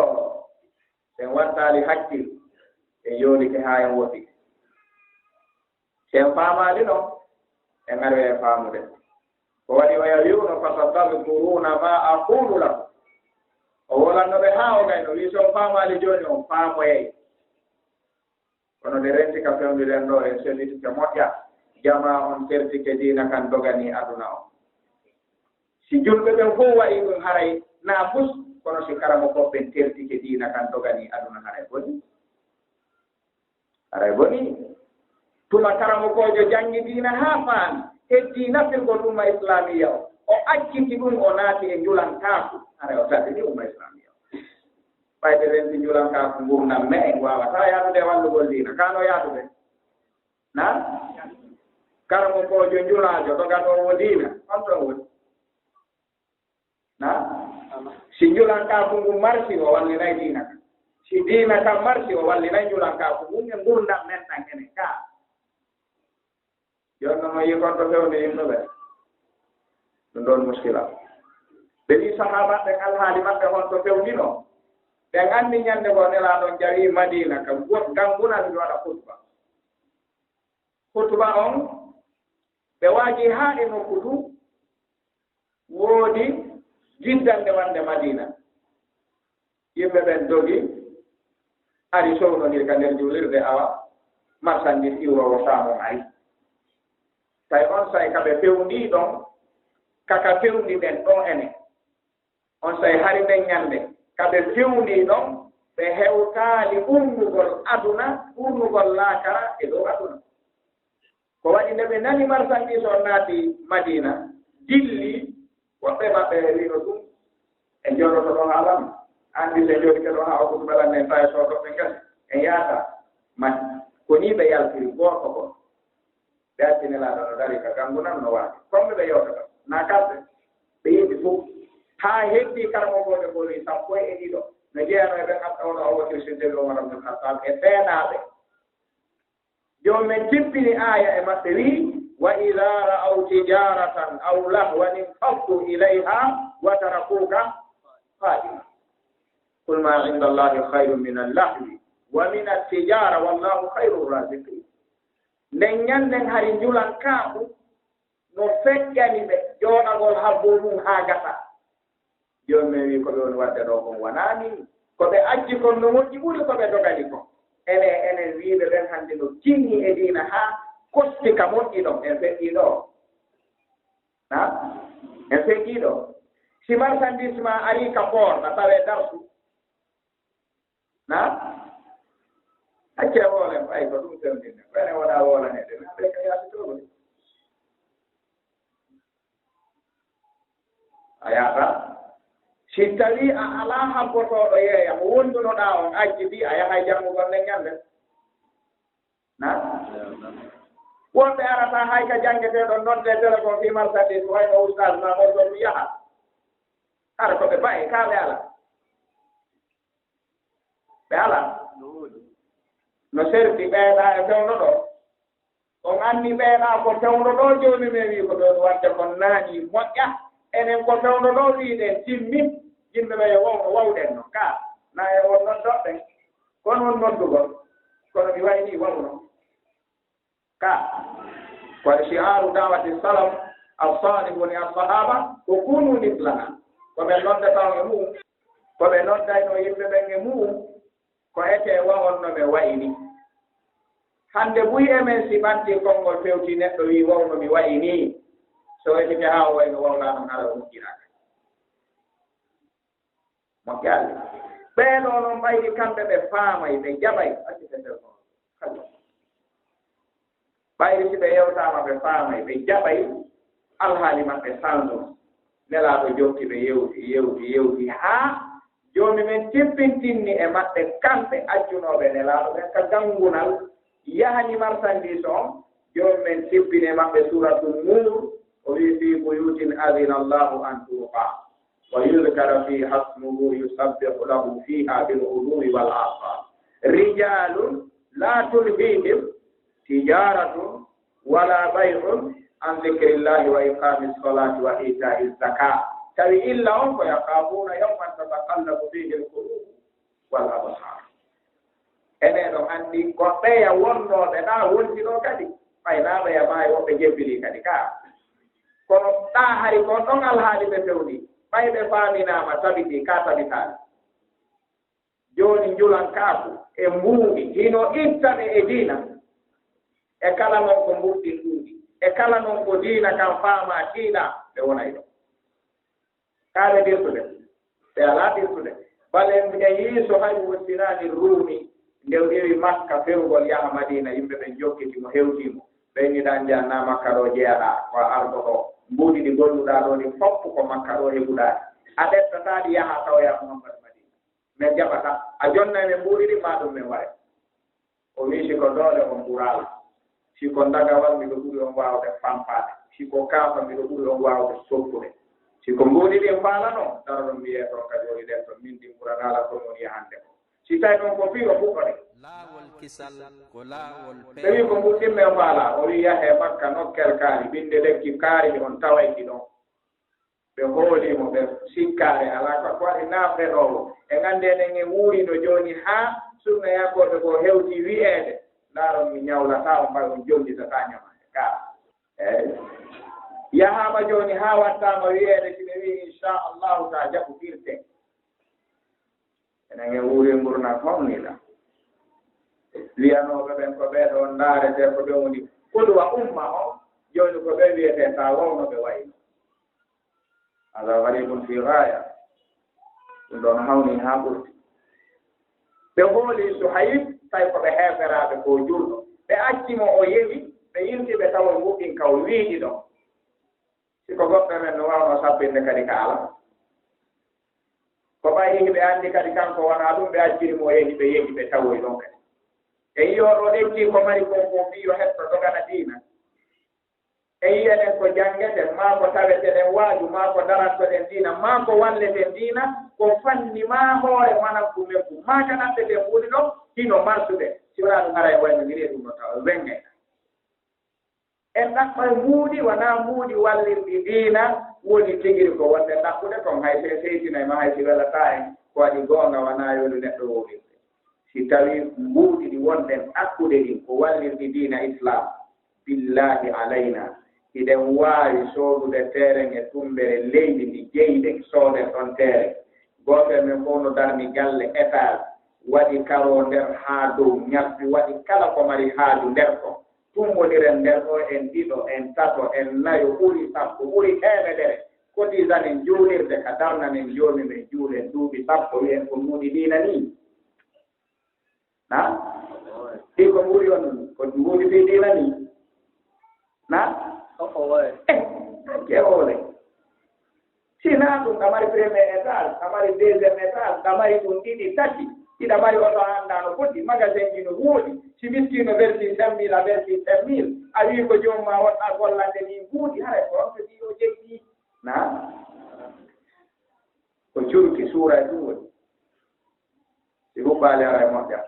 en wattaali hakkil, en yoolike haa en woɗɗike. Si en faamaali non, en aroyay e faamude. Ko waɗi oya wi'uno, "Fasatadkuruna ma aqulu lakum." O wolanno ɓe haa o gayno, wi'i, "Si on faamaali jooni, on faamoyay." Kono nde renti ka fewndi nden ɗoo, en sellitike moƴƴa, jamaa on tertike diina kan doganii aduna on. Si julɓe ɓen fow waɗii ɗun haray naa fus, kono si karamokooɓe ɓen tertike diina kan doganii aduna, haray bonii. Haray bonii. Tuma karamokoojo janngi diina haa faami, heddii nafirgol umma islaamiya on, o acciti ɗun, o naati e njulankaaku, haray o tabinii umma islaamiya on. Ɓayde renti njulankaaku ngurndan me'en waawataa yaadude e wallugol diina, kaa no yaadude? Na? Karamokoojo njulaajo doganoowo diina, on ton woni. Na? Si njulankaaku ngun marsi, o wallinay diina kan. Si diina kan marsi, o wallinay njulankaaku ngun e ngurndan men ɗan enen kaa. Jooni non, on yi'i honto fewndi yimɓe ɓen? Ɗun ɗon muskila. Ɓe wi'i sahaabaaɓe ɓen alhaali maɓɓe honto fewndinoo. Ɓen anndi ɲannde goo Nelaaɗo on ƴawii Madiina ka go-, ganngunal, hino waɗa hutuba. Hutuba on, ɓe waajii haa e nokku tun woodi jiddannde wonnde Madiina. Yimɓe ɓen dogi, ari sownondiri ka nder juulirde, awa, marsandiis iwroowo Saam on ari. Tawi onsay ka ɓe fewndii ɗon, ka ka fewndi ɗen ɗoo enen. Onsay hari nden ɲannde, ka ɓe fewndii ɗon, ɓe hewtaali ɓurnugol aduna, ɓurnugol laakara e dow aduna. Ko waɗi nde ɓe nani marsandiis on naati Madiina, dilli, woɓɓe maɓɓe wi'uno ɗun, "En jooɗoto ɗoo haa lan, anndi si en jooɗike ɗoo haa o hutuba lan, en tawi soodoɓe ngesa, en yaata." Mati, ko nii ɓe yaltiri, gooto gooto. Ɓe acci Nelaaɗo no darii ka ganngunal no waati. Ko homɓe ɓe yewtata? Na kamɓe. Ɓe yimɓe fow. Haa heddii karamokooɓe ɓe ɓuri sappo e ɗiɗo. No jeyanoo e ɓen Abubakar Siddiq, Umar ibn Khattab e ɓeenaaɓe. Joomum en jippini aaya e maɓɓe, wi'i, "Wa idha ra'aw tijaratan aw lahwan infaddu ilayha wa tarakuka qa'ima. Qul ma inda Allahi khayrun min al-lahwi wa min at-tijara wallahu khayrur raziqin." Nden ɲannden hari njulankaaku no feƴƴani ɓe jooɗagol habboo ɗun haa gasa. Joomum en wi'i, "Ko ɓe woni waɗde ɗoo kon wonaa nii. Ko ɓe acci kon no moƴƴi ɓuri ko ɓe dogani kon." Enen, enen wi'uɓe ɓen hannde no tinni e diina haa kosti ka moƴƴi ɗon, en feƴƴii ɗoo. Na? En feƴƴii ɗoo. Si marsandiis maa arii ka port, a tawee darsu. Na? Accee woolen, ɓay ko ɗun fewndinɗen. Ko enen wonaa woolaneede, na ɓe ka yaasi toon. A yaata. Si tawii a alaa habbotooɗo yeeya, mo wondunoɗaa on, accitii, a yahay janngugol nden ɲannde. Na? Woɓɓe arata hay ka janngeteeɗo, noddee téléphone fii marsandiis, ko wayno ustaas, na on ɗon yaha. Hara ko ɓe ba'e, kaa ɓe alaa. Ɓe alaa. No serti ɓeyɗaa e fewndo ɗoo. On anndi ɓeyɗaa ko fewndo ɗoo, jooni men wii ko ɗon waɗde kon naani moƴƴa. Enen ko fewndo ɗoo wiiɗen timmi, yimɓe ɓe yo waw-, wawɗen no. Kaa, na e on noddoɓe. Kono on noddugol. Kono mi wayi nii wawno. Ka, ko shi'aru da'wati salaf as-salih woni as-sahaba, ko kunu mislana. Ko ɓe noddata on e mu'un, ko ɓe noddayno yimɓe ɓen e mu'un, ko etee wa'on no ɓe wa'i nii. Hannde buy e men si ɓantii konngol fewti neɗɗo wii wawno mi wa'i nii, so etike haa o wayno wawlaano hara o mujjiraaka. Moƴƴaali. Ɓee ɗoo non ɓayri kamɓe ɓe faamay, ɓe jaɓay, accite nder ɗoo. Kala. Ɓayri si ɓe yewtaama ɓe faamay, ɓe jaɓay, alhaali maɓɓe sanno. Nelaaɗo jokki ɓe yewti, yewti, yewti, haa Joomi men tippintinni e maɓɓe kamɓe accunooɓe Nelaaɗo ɓen ka ganngunal, yahani marsandiis on. Joomi men tippini e maɓɓe Suuratu Nuur, o wi'i, "Fii buyuutin adina Allaahu an turfa, wa yudkara fiiha ismuhu yusabbihu lahu fiiha bil ghuduwwi wal aasaal. Rijaalun laa tulhiihim tijaaratun wala bay'un an dhikrillahi wa iqamis salati wa ita'iz zaka." Tawi illa on ko, "Yakhafuna yawman tataqallabu fihi al-qulubu wal absar." Enen ɗon anndi ko ɓeya wonnooɓe ɗaa wonti ɗoo kadi. Ɓay naa ɓe yamaayi, woɓɓe jebbilii kadi ka. Kono ɗaa hari kon ɗon alhaali ɓe fewndii. Ɓay ɓe faaminaama, tabitii ka tabitaali. Jooni njulankaaku e mbuuɗi hino itta ɓe e diina. E kala non ko mbuuɗi ɗuuɗi, e kala non ko diina kan faamaa tiiɗaa, ɓe wonay ɗon. Kaa ɓe dirtude? Ɓe alaa dirtude. Bale en yii Suhaybu Sinaani Ruumi, nde o iwi Makka ferugol yaha Madiina, yimɓe ɓen jokkiti mo, hewtii mo. Ɓe inni ɗan, njannaa Makka ɗoo jeyaɗaa, ko a arɗo ɗoo. Mbuuɗi ɗi golluɗaa ɗoo ɗin fof ko Makka ɗoo heɓuɗaa ɗi. A ɓettataa ɗi yaha tawoyaa Muhammadu Madiina. Mi jaɓataa. A jonnay men mbuuɗi ɗin, maa ɗum men waɗe. O wi'i, si ko doole on ɓuraala, si ko ndagawal miɗo ɓuri on waawde fampaade, si ko kaafa miɗo ɓuri on waawde soppude, si ko mbuuɗi ɗin faalano, daroɗon mi yeeso on kadi woni ɗen ton, min ɗin ɓuranaala ko mi woni yahande ko. Si tawi noon ko fii o fuɗɗode. Laawol kisal ko laawol ɓe wi'i ko mbuuɗi ɗin men faalaa, o wi'i yahee Makka nokkel kaari, binde lekki kaari on taway ki ɗon. Ɓe hoolii mo, ɓe sikkaare alaa, ko waɗi naa fenoowo. En anndi enen en wuurino jooni haa sunna yankooɓe goo hewti wi'eede, ndaaron mi ñawlataa on, ɓay on jonnitataa ñamaande ka. Eey. Yahaama jooni haa wattaama wi'eede, si ɓe wi'i, "Inchallahu, taa jaɓu firte." Enen en wuuri ngurndan homnida. Wiyanooɓe ɓen ko ɓee ɗoo ndaaretee ko ɓe woni qudwa umma on, jooni ko ɓe wiyetee taa wawno ɓe wayno. Hada garibun fi gaya. Ɗum ɗon hawni haa ɓurti. Ɓe hooli Suhayb, tawi ko ɓe heeferaaɓe ko julɗo. Ɓe acci mo o yehi, ɓe yilti ɓe tawa nguɗɗin ka o wiiɗi ɗon. Si ko goɗɗo men no waawno sappinde kadi ka alaa. Ko ɓay hiɓe anndi kadi kanko wonaa ɗum, ɓe acciri mo o yehi, ɓe yehi, ɓe tawoyi ɗon kadi. E yi'o ɗo ɗeccii ko mari kon ko fii yo hetto dogana diina. E yi'enen ko janngeten, maa ko taweten en waaju, maa ko darantoɗen diina, maa ko walleten diina, ko fanni maa hoore managgu men fu, maa ka naɓɓeten ɓuri ɗo, hino marsude. Si wonaa ɗum haray wayno ni ɗum no tawa wengay. En ɗaɓɓay mbuuɗi, wonaa mbuuɗi wallirɗi diina, woni tigiri ko wonde ɗaɓɓude kon, hay si en seytinay ma, hay si welataa en, ko waɗi goonga, wonaa yolu neɗɗo wowlirde. Si tawii mbuuɗi ɗi wonɗen ɗaɓɓude ɗin ko wallirɗi diina Islaam, billaahi alaynaa, hiɗen waawi soodude teeren e tummbere leydi ndi jeyiɗen, sooden ɗon teeren. Gooto e men fof no darni galle étage, waɗi karoo nder haa dow, ñabbi, waɗi kala ko mari haaju nder ton. Tummbondiren nder ɗoo, en ɗiɗo, en tato, en nayo, ɓuri sappo, ɓuri teemedere. Cotisanen juulirde ka darnanen Joomi men, juulen duuɓi sappo, wi'en ko mbuuɗi diina nii. Na? Ɗi ko mbuuɗi on, ko mbuuɗi fii diina nii. Na? Ko o waye. Eh, ke ole. Si na ɗum, ɗa mari premier étage, ɗa mari deuxième étage, ɗa mari ɗum ɗiɗi, tati, hiɗa mari oto a anndaa no foti, magasin ji no woodi. Si miskiino versi cinq mille, a versi cinq mille, a wi'i ko joomum maa wonɗaa gollande nii mbuuɗi, haray ko on tigi o jeyɗi. Na? Ko curki suura e ɗum woni. Si huɓɓaali ara e moƴƴa.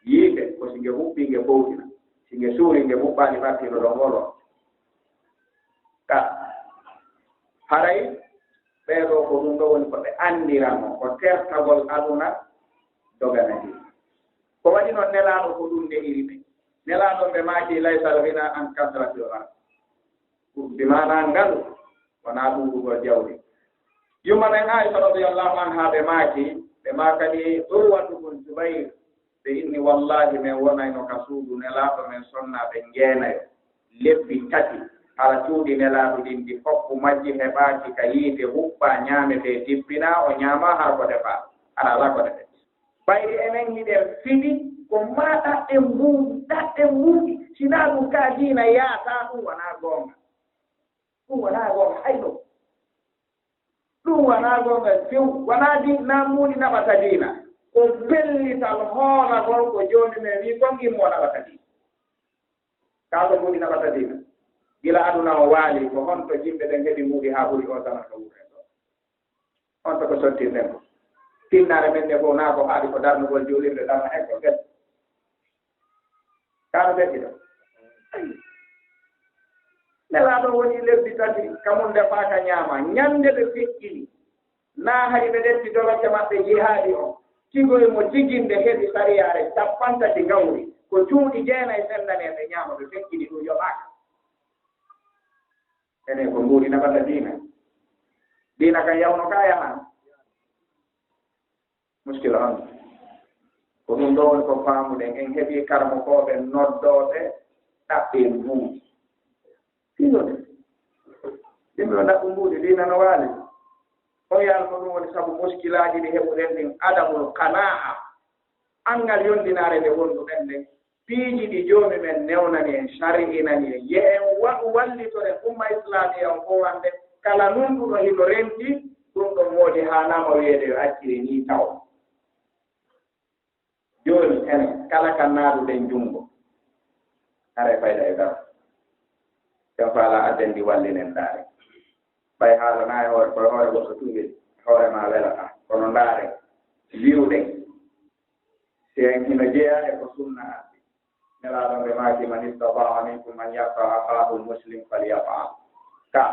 Yiite, ko si nge huɓɓii nge fowtina. Si nge suuri nge huɓɓaali ɓartino ɗo ngolo. Ka. Haray, ɓee ɗoo ko ɗum ɗo woni ko ɓe anndirano, ko tertagol aduna dogana diina. Ko waɗi noon Nelaaɗo ko ɗum ne'iri ɓe. Nelaaɗo ɓe maaki, "Laysal ghina an kasratil ghina." Bi maanaa ngalu, wonaa ɗuuɗugol jawdi. Yumma men Aisha radiyallahu anha ɓe maaki, ɓe maakani Urwatu bun Zubayr, ɓe inni, "Wallahi, men wonayno ka suudu Nelaaɗo men sonnaaɓe njeenayo, lebbi tati, hara cuuɗi Nelaaɗo ɗin ɗi fof majji heɓaaki ka yiite huɓɓaa, ñaametee, tippinaa, o ñaamaa, hara ko defaa, hara alaa ko defee." Ɓayri enen hiɗen fiɗi, ko maa ɗaɓɓen mbuuɗi, ɗaɓɓen mbuuɗi. Si naa ɗum ka diina yaataa, ɗum wonaa goonga. Ɗum wonaa goonga, hay ɗo. Ɗum wonaa goonga few, wonaa di-, naa mbuuɗi naɓata diina. Ko pellital hoolagol ko Joomi men wi'i kon immo naɓata diina. Kaa ko mbuuɗi naɓata diina. Gila aduna o waali, ko honto yimɓe ɓen heɓi mbuuɗi haa ɓuri oo zaman ka wuuren ɗoo? On ko sottirɗen ko. Tinnaare men nde fof naa ko haɗi ko darnugol juulirde, darna hen ko ɓen. Kaa no ɓeddi ɗo. Nelaaɗo woni lebbi tati, ka mun defaaka ñaama. Ñande ɓe feƴƴini, naa hari ɓe ɗetti doloke maɓɓe jihaadi on, tigoy mo tiginde heɓi sariyaare cappantati gawri. Ko cuuɗi jeenay sendane ɓe ñaama, ɓe feƴƴini ɗum yoɓaaka. Enen ko mbuuɗi naɓata diina. Diina kan yawno ka yahan. Muskila on. Ko ɗum ɗo woni ko faamuɗen. En heɓi karmokooɓe noddooɓe ɗaɓɓe mbuuɗi. Fiyo de. Yimɓe o ɗaɓɓu mbuuɗi diina no waali. On yaal ko ɗum woni sabu muskilaaji ɗi heɓuɗen ɗin adamul qanaa. Anngal yondinaare nde wonduɗen nden, piiji ɗi Joomi men newnani en, sari'inani en, yo en waɗu wallitoren umma islaamiya on fow hannde, kala nunɗuɗo hino renti, ɗum ɗon woodi haanaama wiyeede yo accire nii taw. Jooni enen kala ka naaduɗen junngo, haray fayda e dara. Sen faalaa adden ndi wallinen ndaare. Ɓay haalana e hoore, koye hoore goɗɗo tun weli, hoore maa welataa. Kono ndaare, wi'uɗen, si en hino jeyaa e ko sunna addi. Nelaaɗo ɓe maaki, "Man istata'a minkum an yanfa'a akhahul muslim falyaf'al." Ka,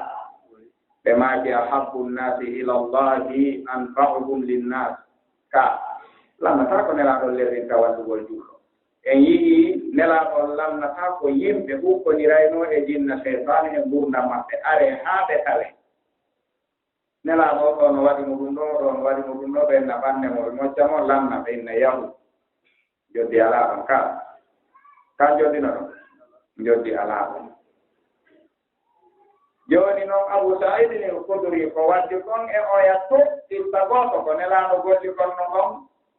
ɓe maaki, "Ahabbu nnasi ila Allahi anfa'uhum linnas." Ka, lannataa ko Nelaaɗo lerrinta wallugol juulɗo. En yi'ii Nelaaɗo lannataa ko yimɓe hukkoniraynoo e jinna seytaane e ngurndan maɓɓe, aree haa ɓe tawee. Nelaaɗo o ɗo no waɗi mo ɗum ɗo, o ɗo no waɗi mo ɗum ɗo, ɓe inna ɓannde mo, ɓe mocca mo, lanna, ɓe inna yahu. Joddi alaa ɗon, ka, ka joddino ɗon? Joddi alaa ɗon. Jooni non Abu Sa'idin al-Khudri ko waddi kon e oya to, qissa gooto ko Nelaaɗo golli kon no ɗon,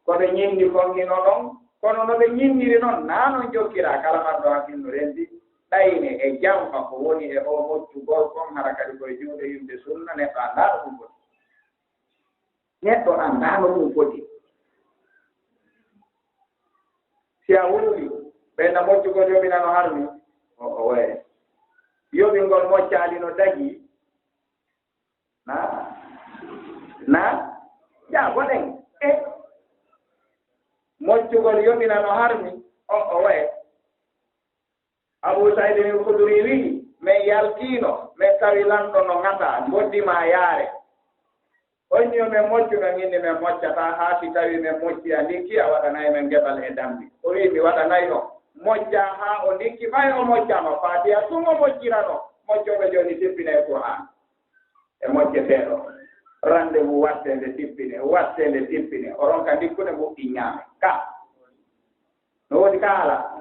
ko ɓe ñinndi kon hino ɗon, kono no ɓe ñinndiri non, naa non jokkiraa, kala marɗo hakkil no renndi, ɗayne e janfa ko woni e oo moccugol kon, hara kadi koye juuɗe yimɓe sunna, neɗɗo anndaa ɗo ɗum woni. Neɗɗo anndaa no ɗum foti. Si a wowli, ɓe na moccugol yoɓina no harmi, o, o waye. Yoɓingol moccaali no dagi. Na? Na? Jaa, goɗen. E. Moccugol yoɓina no harmi, o, o waye. Abu Sa'idin al-Khudri wi'i, men yaltiino, men tawi lanɗo no ŋata, mboddi maa yaare. On yo men moccu, men inni men moccataa, haa si tawii men moccii a ndikki, a waɗanay men geɓal e dambi. O wi'i, mi waɗanay on. Moccaa haa o ndikki, ɓay o moccaama, Faatiha tun o moccirano. Moccooɓe jooni tippinay Qur'aan. E mocceteeɗo. Rendez-vous wattee nde tippine, wattee nde tippine. O ronka ndikkude, moƴƴi ñaame. Ka. No woodi ka alaa?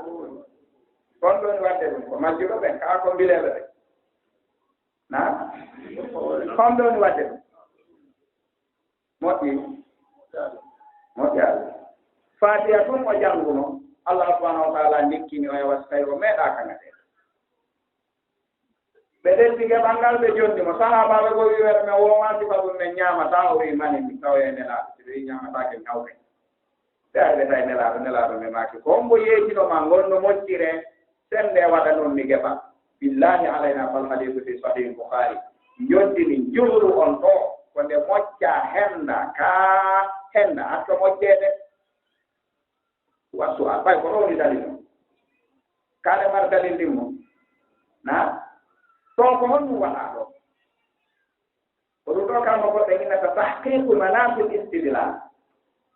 Kon ɗon waɗde ɗum, ko majjuɗo ɓen, kaa ko mbileeɓe ɓen. Na? Kon ɗon waɗde ɗum. Moƴƴi. Moƴƴaali. Faatiha tun o jannguno, Allah subhanahu wa ta'ala ndikkini o e wasi tawi o meeɗaa ka ŋatee. Ɓe ɓeddi geɓal ngal, ɓe jonni mo. Sahaabaaɓe goo wi'i, "Were men woowaaki, sabu men ñaamataa." O wi'i, "Mani mi tawa e Nelaaɗo, si ɓe wi'i ñaamataake, mi hawtay." Ɓe ari ɓe tawi Nelaaɗo, Nelaaɗo ɓe maaki, "Ko hombo yeetino ma ngol no mocciree? Sennde waɗa non mi geɓa." Billahi alayna fal hadiisu fi Sahih Bukhari. Njoddini njuhru on ɗoo, ko nde moccaa hennda, kaa hennda, hatto mocceede. Wa su'al, ɓay ko ɗo woni dalil o. Kaɗe mar dalil ɗin mo. Na? To ko honɗum waɗaa ɗo? Ko ɗum ɗo kamma goɗɗo innata tahqiqu manafil istidlal.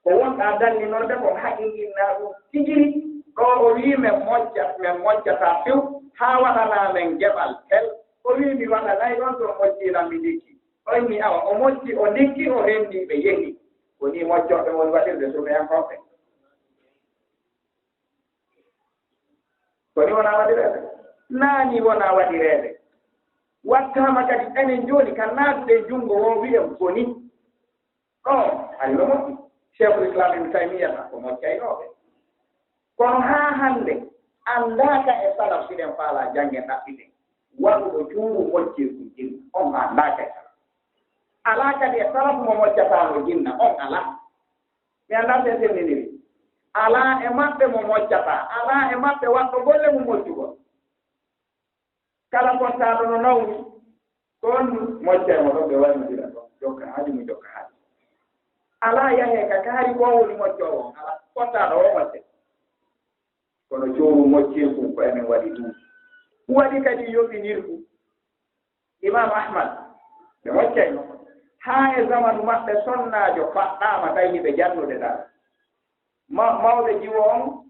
Ko wonɗaa dallinorde ko haqiqinnaa ɗum tigi. Ɗo o wii men mocca, men moccata few, haa waɗanaa men geɓal tel. O wii mi waɗanay ɗon to mocciiran mi ndikki. Oy mi awa, o mocci, o ndikki, o renndi, ɓe yehi. Ko nii moccooɓe woni waɗirde suufiyankooɓe. Ko nii wonaa waɗireede? Naa nii wonaa waɗireede. Wattaama kadi enen jooni ka naatuɗen junngo woo wi'en ko nii. Ɗo, aɗa no moƴƴi. Cheikhul Islam Ibn Taymiyya tan ko moccaynooɓe. Kono haa hannde, anndaaka e salaf, si ɗen faalaa janngen ɗaɓɓiten. Waɗuɗo cuuru moccirdu jinna, on anndaaka e salaf. Alaa kadi e salaf mo moccataano jinna, on alaa. Mi anndaa si en senndindiri. Alaa e maɓɓe mo moccataa, alaa e maɓɓe waɗɗo golle mum moccugol. Kala pottaaɗo no nawmi, ko on moccay mo ɗon, ɓe waynodira ɗon, jokka haaju mum, jokka haaju. Alaa yahee ka kaari ko woni moccoowo on, alaa pottaaɗo o mocce. Kono cuuru moccirku ko emen waɗi ɗum. Waɗi kadi yoɓinirku. Imam Ahmad, ɓe moccayno. Haa e zamanu maɓɓe, sonnaajo faɗɗaama, tawi hiɓe jannude dara. Ma-, mawɓe jiwo on,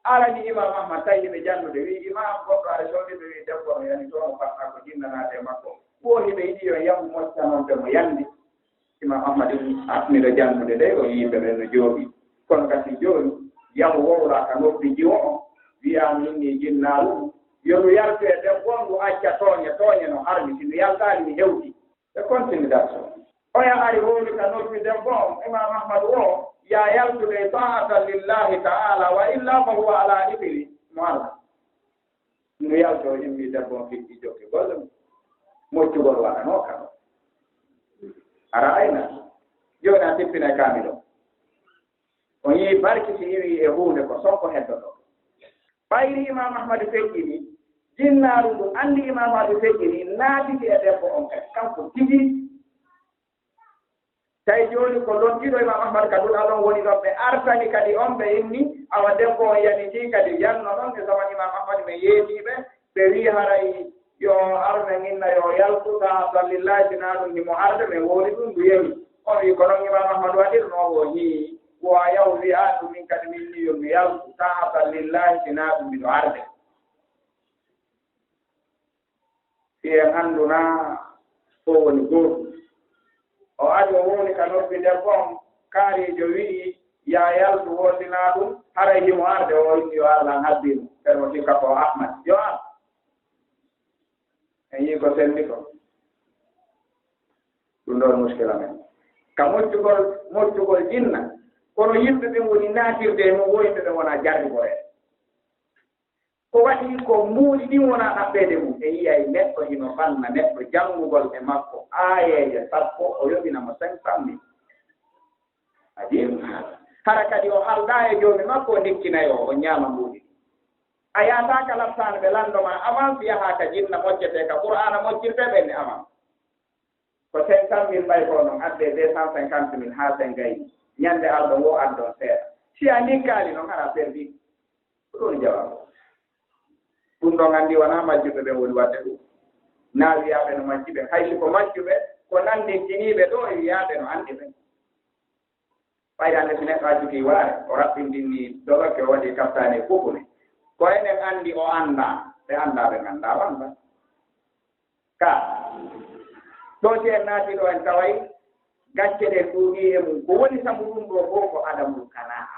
Arani Imam Ahmad tawi hiɓe jannude, wi'i, "Imam, goɗɗo aɗa solli ɓe," wi'i, "Debbo no yani to mo faɗɗa ko jinna naate e makko." Wo hiɓe yiɗi yo yahu moccanon ɓe mo yandi. Imam Ahmad in miɗo jannude de, o yi'i ɓe ɓen no jooɗi. Kono kasi jooni, yahu wowla ka noppi jiwo on, wi'a mi inni jinnaaru, yo ndu yaltu e debbo on, ndu acca tooñe, tooñe no harmi, si ndu yaltaali mi hewti. Ɓe kontini darso. Oya ari wowli ka noppi debbo on, Imam Ahmad wo, ya yaltude ta'atan lillahi ta'ala, wa illa fa huwa ala ithmi, mo arda. Ndu yalto immi debbo on fiɗɗi jokki golle mum. Moccugol waɗanoo ka ɗo. Ara ayna. Jooni a tippinay kaamil o. O yii barki si iwi e huunde ko sonko heddoto. Ɓayri Imam Ahmadu feƴƴini, jinnaaru ndu anndi Imam Ahmadu feƴƴini, naatiti e debbo on kadi. Kanko tigi. Tawi jooni ko lottiɗo Imam Ahmad ka duɗal on woni ɗon, ɓe artani kadi on, ɓe inni, awa debbo on yanitii kadi yanno ɗon e zaman Imam Ahmad, ɓe yeetii ɓe, ɓe wi'i haray yo ar men inna yo yaltu, ta'atan lillahi, si naa ɗum himo arde, men wowli ɗum, ndu yehi. On wi'i ko non Imam Ahmad waɗirnoo, wo hii, wo a yahu wi'a ɗum, min kadi min ni yo mi yaltu, ta'atan lillahi, si naa ɗum miɗo arde. Si en anndu naa fof woni gootum. O ari o wowli ka noppi debbo on, kaariijo wi'i, "Yaa yaltu, woodinaa ɗum, haray himo arde." O inni yo Alla an habbii mo, ɓen o sikka ko Ahmad. Yo ar. En yii ko selli ko. Ɗum ɗon muskila men. Ka moccugol, moccugol jinna, kono yimɓe ɓen woni naatirde e mum, wo yimɓe ɓen wonaa jarriboreeɓe. Ko waɗi ko mbuuɗi ɗin wonaa ɗaɓɓeede mum. E yi'ay neɗɗo hino ɓanna neɗɗo janngugol e makko aayeeje sappo, o yoɓina mo cinq cent mille. Ajib. Hara kadi o haldaa e joomi makko, o ndikkinay o, o ñaama mbuuɗi ɗin. A yahataa ka laptaan ɓe lanndo ma avance, yahaa ka jinna moccetee ka Qur'aana moccirtee ɓen ne avance. Ko cinq cent mille ɓay ko non, addee deux cent cinquante mille haa sen gayni. Ñande arɗon wo addon seeɗa. Si a ndikkaali non, hara perdi. Ko ɗum jawaabu. Ɗum ɗon anndi wonaa majjuɓe ɓen woni waɗde ɗum. Naa wiyaaɓe no majji ɓen. Hay si ko majjuɓe, ko nanndintiniiɓe ɗoo e wiyaaɓe no anndi ɓen. Ɓay hannde si neɗɗo acciti waare, o raɓɓindinni dolokke, o waɗi kaftane e kukune. Ko enen anndi o anndaa, ɓe anndaa ɓen anndaa o anndaa. Ka ɗo si en naati ɗo en taway gacce ɗen ɗuuɗi e mum. Ko woni sabu ɗum ɗo fof ko adamul qanaa.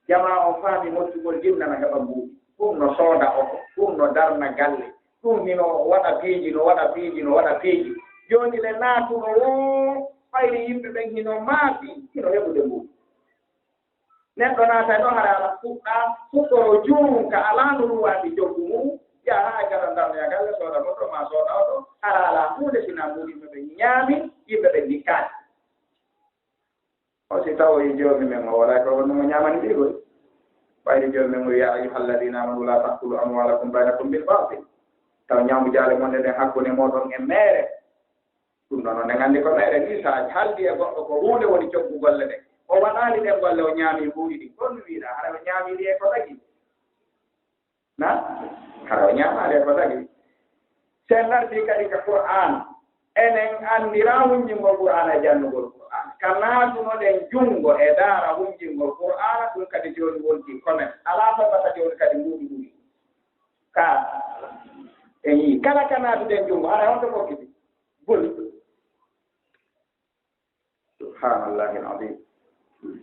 Jamaa on faami moccugol jinna no heɓa mbuuɗi. Ɗum no sooda oto, ɗum no darna galle, ɗum hino waɗa piiji, no waɗa piiji, no waɗa piiji. Jooni le naatuno wo fayri yimɓe ɓen hino maafi, hino heɓude mbuuɗi. Neɗɗo naata ɗo hara ala fuɗɗa, fuɗɗoro juurum ka alaa no ruwaandi coggu mum, yaha haa gada darnoya galle, sooda moto maa sooda oto, hara alaa huunde sinaa mbuuɗi yimɓe ɓen ñaami, yimɓe ɓen ndikkaani. O si tawoyi joomi men o, walaa ko wonno mo ñaamani ɓiigol. Ɓayri joomi men o, "Yaa ayyuhal ladiina aamanu laa ta'kulu amwaalakum baynakum bil baatil." Taw ñaamu jaale mon ɗen hakkunde mooɗon e meere. Ɗum noon, oɗon anndi ko meere ni, so a haldi e goɗɗo ko huunde woni coggu golle ɗen, o waɗaali ɗen golle, o ñaami mbuuɗi ɗin, ko ɗum wiɗaa, hara o ñaami ɗi e ko tagi? Na? Hara o ñaamaali e ko tagi. Si en ngartii kadi ka Qur'aana, enen anndiraa hunjingol Qur'aana e janngugol Qur'aana. Ka naatunoɗen junngo e daara hunjingol Qur'aana, ɗum kadi jooni wontii commerce. Alaa sabata jooni kadi mbuuɗi ɓuri. Ka en yii, kala ka naatuɗen junngo, hara honto kokkiti? Boni. Subhaanallahi al-aziim.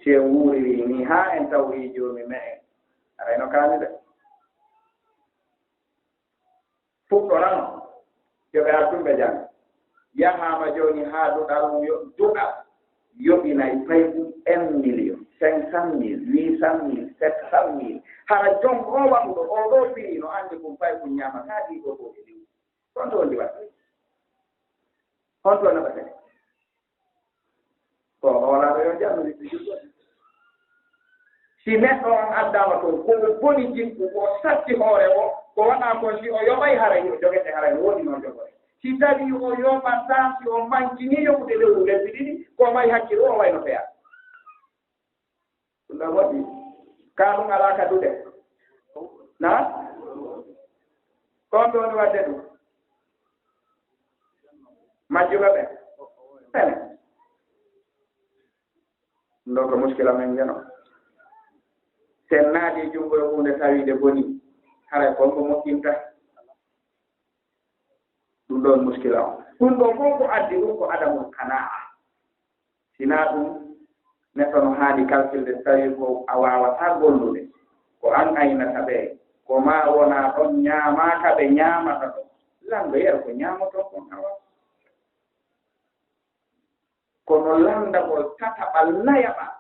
Si en wuuriri ni haa en tawoyi joomi me'en, aray no kaani de. Fuɗɗorano, yo ɓe artumɓe jannga. Yahaama jooni haa duɗal mum yo-, duɗal yoɓinay payɗum un million, cinq cent mille, huit cent mille, sept cent mille. Hara jom o waɗuɗo o ɗo firi no anndi kun payɗum ñaama kaa ɗii ɗo ko e lewru. Honto woni waɗde? Honto naɓata? Ko hoolaaɗo yo janndu ɓiɓɓe julɓe. Si neɗɗo on addaama toon, ko o boni jikku, ko o satti hoore o, ko waɗaa kon, si o yoɓay, haray o jogete, haray o woodi noon jogore. Si tawii o yoɓataa, si o mankinii yoɓude lewru lebbi ɗiɗi, ko o mayi hakkil o, o wayno feyaa. Ɗum ɗon moƴƴi. Kaa ɗum alaa ka duɗe. Na? Ko on ɓe woni waɗde ɗum? Majjuɓe ɓe? Ene. Ɗum ɗo ko muskila men ngeno. Ten naati junngo e huunde tawi nde boni, haray kon ko moƴƴinta. Ɗum ɗoon muskila on. Ɗum ɗoo fof ko addi ɗum ko adamul qanaa. Sinaa ɗum, neɗɗo no haani kalkilde, so tawii ko a waawataa gollude, ko aan aynata ɓe, ko maa wonaa ɗoon ñaamaaka ɓe ñaamata ɗoon. Lanndo yer ko ñaamotoo kon awa. Kono lanndagol tataɓal nayaɓal,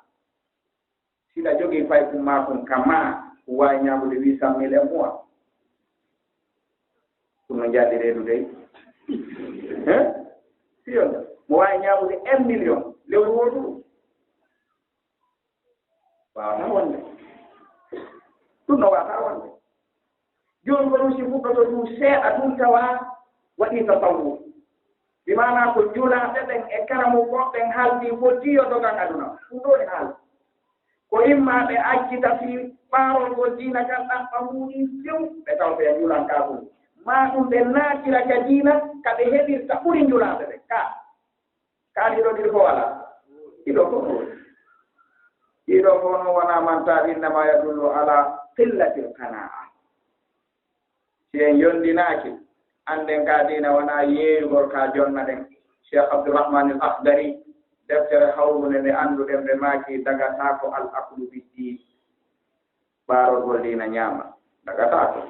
si ɗa jogii paykun maa kun ka maa, ko waawi ñaamude huit cent mille e mois. Ɗum no njalli reedu dey. Hein? Fiyo nde. Mo waawi ñaamude un million lewru wootu ɗum. Waawataa wonde. Ɗum no waawataa wonde. Jooni ko ɗum si fuɗɗoto ɗum seeɗa ɗum tawa waɗii tasawuf. Bi maanaa ko njulaaɓe ɓen e karamokooɓe ɓen haaldi fotii yo dogan aduna. Ɗum ɗoo e haala. Ko imma ɓe accita fii ɓaarorgol diina kan ɗaɓɓa muuɗi few, ɓe taw ɓe njulankaaku. Maa ɗum ɓe naatira ka diina ka ɓe heɓirta ɓuri njulaaɓe ɓen. Ka, ka ɗiɗo ɗiɗo fof alaa. Ɗiɗo fof no woni. Ɗiɗo fof no wonaa mantaa, innama yadullu ala qillatil qanaa. Si en yondinaaki, annden ka diina wonaa yeeyugol ka jonna ɗen. Cheikh Abdourahman Al Akhdari, deftere hawrunde nde annduɗen, ɓe maaki dagataako al aklu biddiin. Ɓaarorgol diina ñaama, dagataako.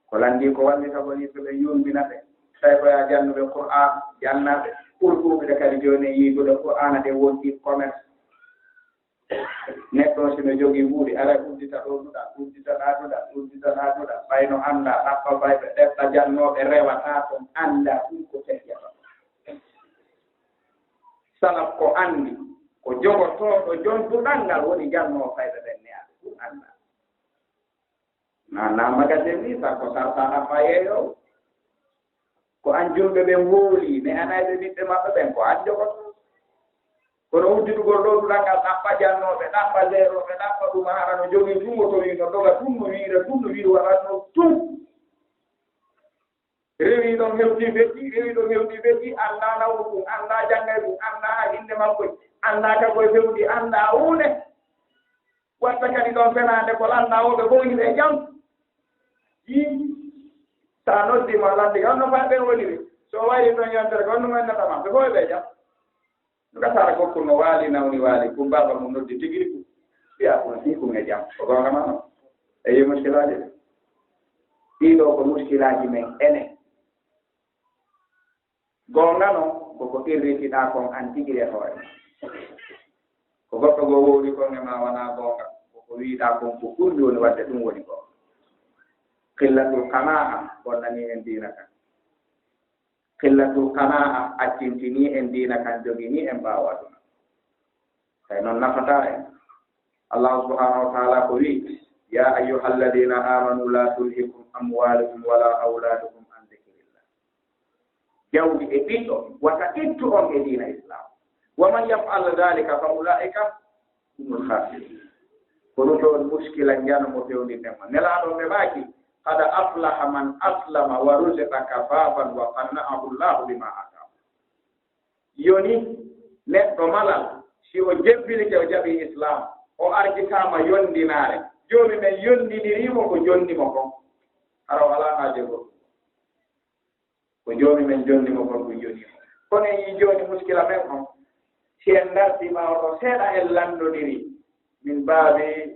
Ko lanndii ko wallita ko nii so ɓe yuumbina ɓe. Tawi ko yaa jannuɓe Qur'aan, jannaɓe. Ɓuri ɗuuɗude kadi jooni e yiidude Qur'aana ɗe wonti commerce. Neɗɗo si no jogii mbuuɗi, aray uddita ɗo duɗa, uddita ɗa duɗa, uddita ɗa duɗa. Ɓay no annda, ɗaɓɓa bayɓe, ɗeɓɓa jannooɓe, rewata ko annda ɗum ko feƴƴata. Salaf ko anndi, ko jogotooɗo jon duɗal ngal woni jannoowo fayɓe ɓen neyaaɓe, ɗum annda. Na, na magasin ni, sa ko sarta ɗaɓɓa yeeyo. Ko an julɓe ɓen wooli, ne anay ɓe ɓiɓɓe maɓɓe ɓen, ko an jogoto. Kono udditugol ɗo duɗal ngal ɗaɓɓa jannooɓe, ɗaɓɓa zeerooɓe, ɗaɓɓa ɗum hara no jogii ɗum, o towi no doga ɗum, no wiira ɗum, no wiiri waɗatno ɗum. Rewi ɗon hewti feƴƴi, rewi ɗon hewti feƴƴi, annda nawru ɗum, annda janngay ɗum, annda innde makko, annda ka koye fewndi, annda huunde. Watta kadi ɗon fenaande ko lanndawooɓe fof hiɓe e jam. Yii, so a noddi ma lanndi, on no faa ɓen woniri. So o wayri ɗon yontere, ko on ɗum wennata ma, ɓe fof ɓe jam. Ngasara gokkun no waali, nawni waali, kun baaba mum noddi tigi ɗum. Fiya kun fii kun e jam. Ko goonga ma non. E yi muskilaaji ɗi. Ɗii ɗoo ko muskilaaji men enen. Goonga non, ko ko qirritiɗaa kon an tigi e hoore ma. Ko goɗɗo goo wowli kon e ma wanaa goonga. Ko ko wiiɗaa kon ko ɗum woni wadde ɗum woni goonga. Qillatul qanaa'a bonnanii en diina kan. Qillatul qanaa'a accintinii en diina kan, joginii en ɓaawo aduna. Tawi noon nafataa en. Allahu subhanahu wa taala ko wi'i, "Ya ayyuha alladina amanu la tulhikum amwalukum wala auladukum an dhikrillah." Jawdi e ɓiɗɗo wata ittu on e diina Islam. "Wa man yaf'al dhalika fa ulaika humul khasirun." Ko ɗum ɗoon muskila njano mo fewndinɗen ma. Nelaaɗo ɓe maaki, "Qad aflaha man aslama wa ruziqa kafafan wa qanna'ahu Allahu bima atahu." Yoni neɗɗo malal, si o jebbilike, o jaɓi Islam, o arjitaama yondinaare, Joomi men yondinirii mo ko jonni mo kon. Hara o alaa haaje goɗɗum. Ko Joomi men jonni mo kon, ɗum yoni mo. Kono en yii jooni muskila men on, si en dartii ma oto seeɗa en lanndondirii. Min baabi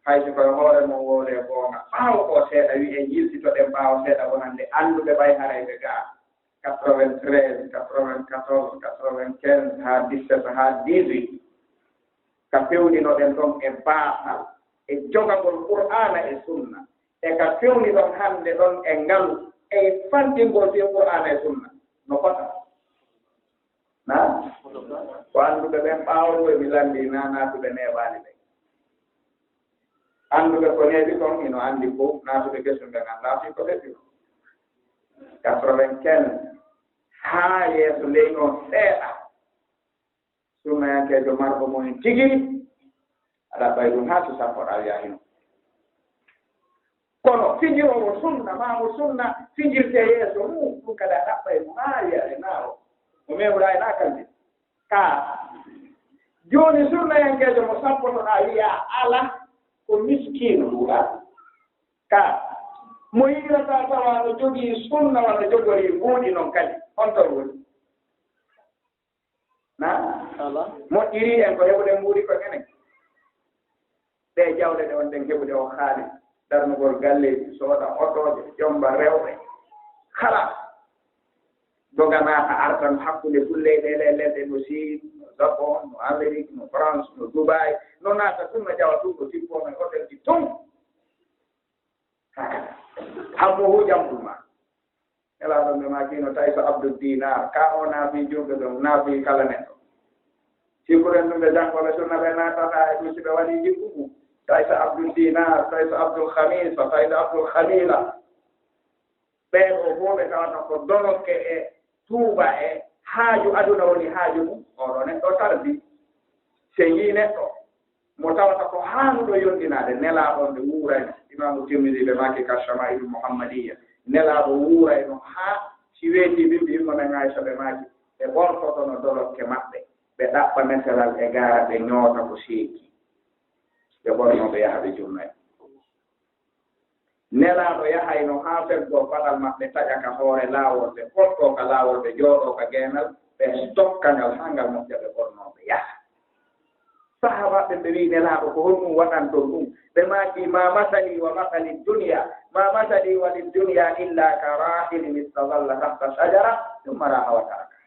hay so koye hoore mon wowlee goonga. Ɓaawo ko seeɗa, wi en yiltitoɗen ɓaawo seeɗa wonande annduɓe ɓay haray ɓe gaa. Quatre-vingt-treize, quatre-vingt-quatorze, quatre-vingt-quinze, haa dix-sept, haa dix-huit. Ka fewndinoɗen ɗon e baasal, e jogagol Qur'aana e Sunna. E ka fewni ɗon hannde ɗon e ngalu, e fanɗingol fii Qur'aana e Sunna. No fota? Na? Ko annduɓe ɓen ɓaawo ɗo e mi lanndii na naatuɓe neeɓaani ɓen. Annduɓe ko neeɓi kon, hino anndi fof, naatuɓe kesum ɓen anndaa fii ko heɓi kon. Quatre-vingt-quinze, haa yeeso ley noon seeɗa. Sunnayankeejo marɗo mo en tigi, a ɗaɓɓay ɗum haa si sappoɗaa wi'a hino. Kono fijiroowo sunna, maa mo sunna fijirte yeeso mum, ɗum kadi a ɗaɓɓay mo haa wi'a e naaro. O meemuɗaa e naa kaldi. Ka jooni sunnayankeejo mo sappotoɗaa wi'a ala, Ko miskiino ɗuuɗaa. Ka mo yiɗirata tawa no jogii sunna walla jogori mbuuɗi noon kadi, on tan woni. Na? Ala. Moƴƴiri en ko heɓude mbuuɗi ko enen. Ɗe jawle ɗe wonɗen heɓude o haali. Darnugol galleeji, sooda otooje, jomba rewɓe. Kala. Doga naata artan hakkunde tun leyɗeele e leyɗe no Siin, no Japon, no Amerik, no France, no Dubai. No naata tun no jawa tun no tippono e hôtel ji tun. Hammo hu jam ɗum ma. Nelaaɗo ɓe maaki no tawi so Abdul Dinar, ka o naafi juulɓe ɓe, naafi kala neɗɗo. Sikkuren ɗum ɓe janngo ɓe sunna ɓe naatata e ɗum si ɓe waɗi jikku mum. Tawi so Abdul Dinar, tawi so Abdul Khamisa, tawi so Abdul Khamila. Ɓee ɗoo fof ɓe tawata ko dolokke e tuuba e haaju aduna woni haaju mum. Oɗo neɗɗo tardi. Se yii neɗɗo mo tawata ko haanuɗo yondinaade, nelaaɗo on ɓe wuurayno. Imaamu Tirmidi ɓe maaki ka Shama'il Muhammadiyya, nelaaɗo wuurayno haa si weeti bimbi immo men Aisha ɓe maaki, ɓe ɓortotono dolokke maɓɓe, ɓe ɗaɓɓa meselal e gaara, ɓe ñoota ko seeki, ɓe ɓorno, ɓe yaha, ɓe jurnay. Nelaaɗo yahayno haa feggoo paɗal maɓɓe, taƴa ka hoore laawol, ɓe ɓortoo ka laawol, ɓe jooɗoo ka geenal, ɓe stokka ngal haa ngal moƴƴa, ɓe ɓornoo, ɓe yaha. Sahaabaaɓe ɓe wi'i Nelaaɗo, ko honɗum waɗanton ɗum? Ɓe maaki, ma masali wa masali dunya, ma masali wa lid dunya illa ka rahilin istadalla tahta shajara, thumma raha wa taraka.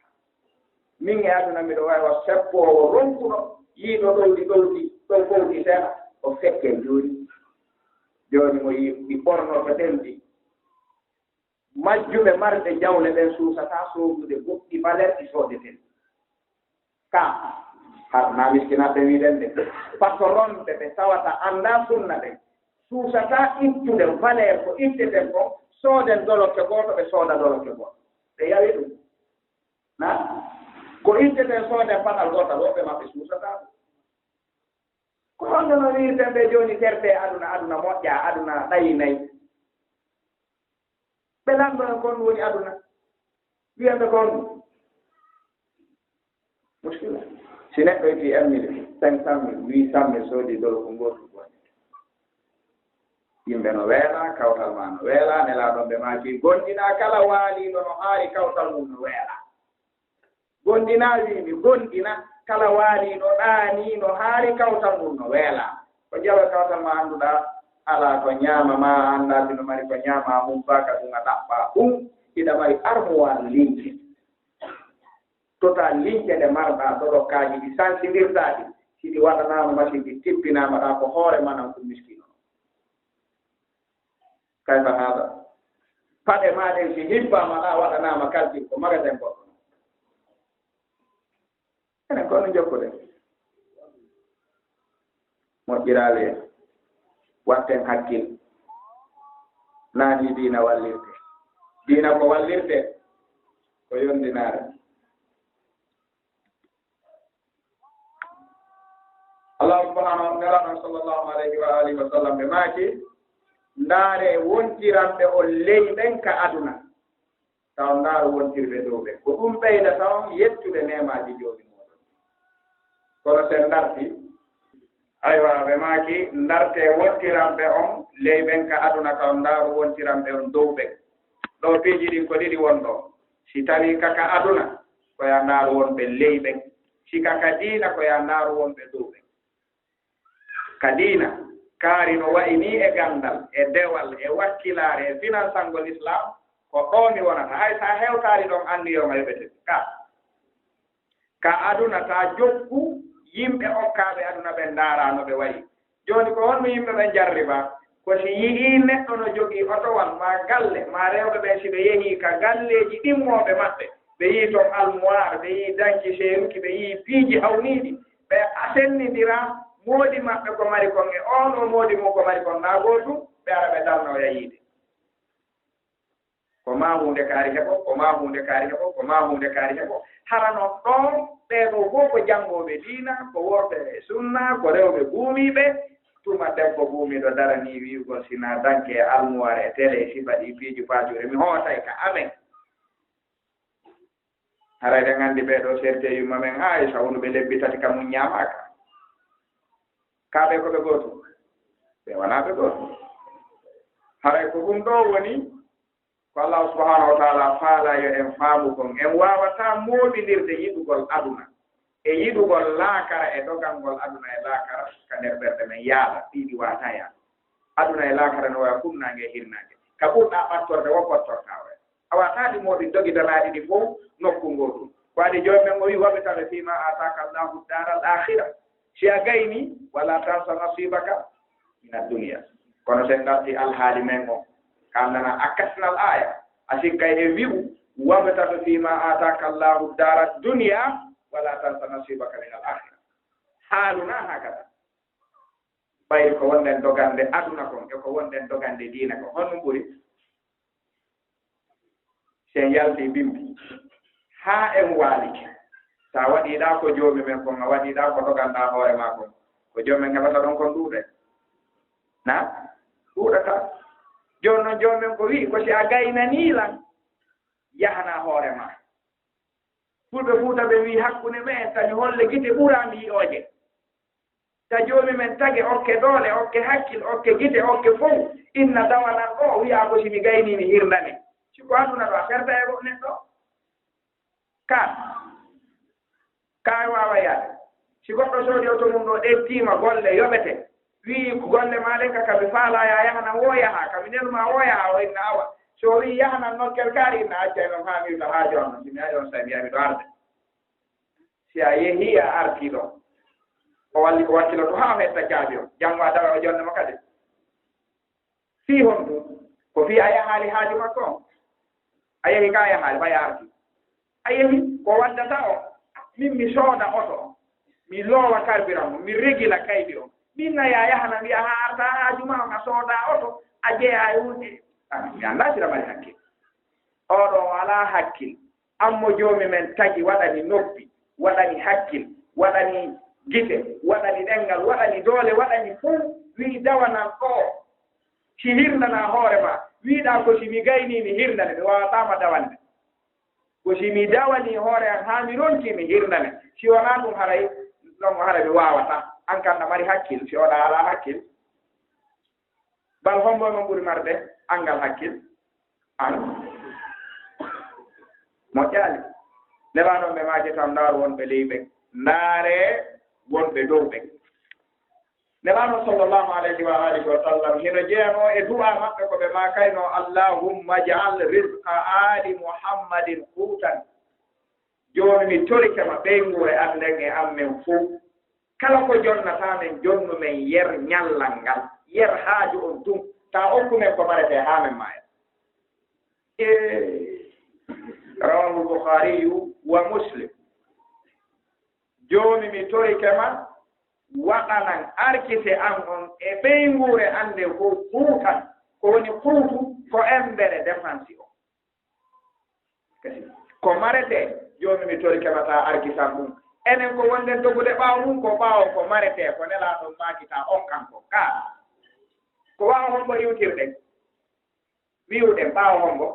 Min e aduna miɗo wayi wa seppoowo ronkuɗo, yiiɗo ɗowdi ɗowdi, ɗow fowdi seeɗa, o fekke jooɗi. Jooni mo yi-, ɗi ɓornoto ɗen ɗi. Majjuɓe marɓe jawle ɓen suusataa soodude goɗɗi valeur ɗi soodeten. Ka, har na miskinaaɓe wiɗen de. Patronɓe ɓe tawata anndaa sunna ɓen, suusataa ittude valeur ko itteten ko, sooden dolokke gooto, ɓe sooda dolokke gooto. Ɓe yawi ɗum. Na? Ko itteten sooden paɗal gootal, woɓɓe maɓɓe suusataa. Ko honno no wiirten ɓe jooni terte aduna, aduna moƴƴa, aduna ɗayi nayi? Ɓe lanndo en kon woni aduna. Wi'en ɓe kon muskila. Si neɗɗo itti un million, cinq cent mille, huit cent mille soodi dolo ko ngootu bonde. Yimɓe no weela, kawtal ma no weela, nelaaɗo ɓe maaki, gondina kala waaliiɗo no haari kawtal mum no weela. Gondina wiimi, gondina kala waaliiɗo ɗaani no haari kawtal mum no weela. Ko jawa kawtal ma annduɗaa, alaa ko ñaama ma anndaa si no mari ko ñaama mum baka ɗum a ɗaɓɓa ɗum, hiɗa mari armoire lince. Total lince ɗe marɗaa, doɗokkaaji ɗi sansindirtaa ɗi, si ɗi waɗanaama machine ɗi tippinaama ɗaa ko hoore manan ko miskino. Kayfa haada? Paɗe maa ɗen si hibbaama ɗaa waɗanaama kalkin ko magasin goɗɗo. Enen ko no jokkude. Moƴƴiraali en. Watten hakkil. Naani diina wallirte. Diina ko wallirte. Ko yondinaare. Allah subhanahu wa ta'ala, sallallahu alayhi wa alihi wa sallam, ɓe maaki, ndaare wontiranɓe on ley ɓen ka aduna, taw ndaaru wontirɓe dow ɓen. Ko ɗum ɓeydata on yettude neemaaji Joomi mooɗon. Kono sen ndarti, aywa, ɓe maaki, ndarte wontiranɓe on ley ɓen ka aduna, taw ndaaru wontiranɓe on dow ɓen. Ɗo piiji ɗin ko ɗiɗi won ɗo. Si tawii ka ka aduna, ko ya ndaaru wonɓe ley ɓen. Si ka ka diina, ko ya ndaaru wonɓe dow ɓen. Ka diina, kaari no wa'i nii e ganndal, e dewal, e wakkilaare, e finansangol Islaam, ko ɗo mi wonata. Hay so a hewtaali ɗon, anndu yo ma yoɓete. Ka, ka aduna, ta jokku yimɓe okkaaɓe aduna ɓen, ndaaraa no ɓe wa'i. Jooni, ko honno yimɓe ɓen jarriba? Ko si yi'ii neɗɗo no jogii otowal, maa galle, maa rewɓe ɓen, si ɓe yehii ka galleeji ɗimmooɓe maɓɓe, ɓe yi'ii ton almuwaar, ɓe yi'ii danki seeruki, ɓe yi'ii piiji hawniiɗi, ɓe sennindira moodi maɓɓe ko mari kon e oon o moodi mum ko mari kon, naa gootum, ɓe ara ɓe darnoya yiide. Ko maa huunde kaari heɓo, ko maa huunde kaari heɓo, ko maa huunde kaari heɓo. Hara non ɗoo, ɓee ɗoo fof ko janngooɓe diina, ko worɓe sunna, ko rewɓe guumiiɓe. Tuma debbo guumiiɗo daranii wi'ugol si na danke e almuwaar e tele e sifa ɗi piiji paajure, mi hootay ka amen. Haray eɗen anndi ɓee ɗoo serti e yumma men Aisha, wonuɓe lebbi tati ka mum ñaamaaka. Kaa ɓee ko ɓe gootum? Ɓe wonaa ɓe gooto. Haray ko ɗum ɗoo woni ko Allaahu subhaanahu wa taala faalaa yo en faamu kon. En waawataa mooɓindirde yiɗugol aduna e yiɗugol laakara e dogangol aduna e laakara ka nder ɓerɗe men yaala, ɗiɗi waawataa yaala. Aduna e laakara no waya funnaange e hirnaange. Ka ɓurɗaa ɓattorde, wo ɓattortaa waya. A waawataa ɗi mooɓin dogidanaaɗi ɗi fow nokku ngootu. Ko adii Joomi men o wi'i, "Wabtaghi fiima aataaka Allaahu daaral aakhira." Si a gaynii, "Wala tansa nasiibaka mina dunya." Kono si en ngartii alhaali men on, ka anndanaa a kasnal aaya, a sikkay e wi'u, "Wabtaghi fiima aataaka Allaahu daara dunya, wala tansa nasiibaka minal aakhira." Haalunaa haakada. Ɓayri ko wonɗen dogande aduna kon e ko wonɗen dogande diina kon, honɗum ɓuri? Si en yaltii bimbi haa en waalike, so a waɗii ɗaa ko Joomi men kon, a waɗii ɗaa ko doganɗaa hoore maa kon, ko Joomi men heɓata ɗon kon ɗuuɗay? Na? Ɗuuɗataa. Jooni non Joomi men ko wi'i ko si a gaynanii lan, yahanaa hoore maa. Fulɓe Fuuta ɓe wi'i hakkunde me'en tawi holle gite ɓuraani yi'ooje. Ta Joomi men tage okke doole, okke hakkil, okke gite, okke fow. Inna dawanan o wi'a ko si mi gaynii mi hirnane. Si ko aduna ɗo a ferta e goɗɗo neɗɗo. Ka. Ka e waawa yaade. Si goɗɗo soodi oto mum ɗo ɗettiima golle yoɓete. Wi'i ko golle maa ɗen ka ka mi faalaa ya yahanan wo yaha, ka mi nelu maa wo yaha, o inna awa. So o wi'i yahanan nokkel kaari inna acca e non haa mi wi'a haajo am. Si mi ari on say mi wi'a miɗo arde. Si a yehii a artii ɗo, o walli ko wakkiloto haa o hetta caabi on. Janngo a dawa o jonne mo kadi. Fii honɗum? Ko fii a yahaali haaju makko on. A yehi ka a yahaali, ɓay a artii. A yehi ko waddata on. Min mi sooda oto on. Mi loowa carburant mo. Mi regila kaydi on. Min na ya yahana wi'a haa arta haaju ma on a sooda oto. A jeyaa e hunde. Ah, mi anndaa sira mari hakkil. Oɗo o alaa hakkil. Ammo Joomi men tagi, waɗani noppi, waɗani hakkil, waɗani gite, waɗani ɗenngal, waɗani doole, waɗani fuu, wi'i dawanan ɗoo. Si hirnanaa hoore maa, wi'ɗaa ko si mi gaynii mi hirnane, mi waawataa ma dawande. Ko si mi dawanii hoore an haa mi ronki mi hirnane. Si wonaa ɗum haray, non haray mi waawataa. An kan na mari hakkil, si oɗa alaa hakkil. Bal hombo e mon ɓuri marde anngal hakkil? An. Moƴƴaali. Nelaaɗo ɓe maaki tan ndaar wonɓe ley ɓe. Ndaare wonɓe dow ɓe. Nelaaɗo sallallahu alayhi wa alihi wa sallam hino jeyanoo e du'a maɓɓe ko ɓe maakayno, "Allahumma ij'al rizqa ali Muhammadin qutan." Joomi, mi torike ma ɓeynguure an nden e an men fow. Kala ko jonnata men, jonnu men yer ñallal ngal, yer haaju on tun, ta okku men ko maretee haa men maaya. E rawahu Bukhariyu wa Muslim. Joomi, mi torike ma, waɗanan arkite an on e ɓeynguure an nden fow qutan, ko woni qutu, ko embere défense on. Ko maretee, Joomi, mi torike ma ta arkitan ɗum. Enen ko wonɗen dogude ɓaawo mum, ko ɓaawo ko maretee, ko Nelaaɗo maaki ta okkan ko. Ka, ko ɓaawo hombo iwtirɗen? Wi'uɗen ɓaawo hombo?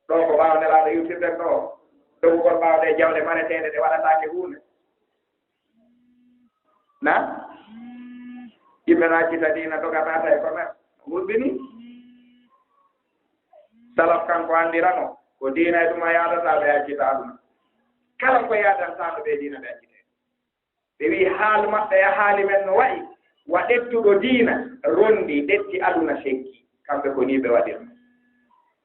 Ɗo ko ɓaawo Nelaaɗo iwtirɗen ɗo. Dogugol ɓaawo ɗe jawle mareteeɗe ɗe waɗataake huunde. Na? Yimɓe na accita diina, doga naata e commerce. Hulɓini? Salaf kanko anndirano ko diina e ɗum a yaadata, ɓe accita aduna. Kala ko yaadantaano ɓe diina, ɓe accite. Ɓe wi'i haalu maɓɓe e haali men no wa'i, wa ɗettuɗo diina rondi, ɗetti aduna seggi. Kamɓe ko nii ɓe waɗirno.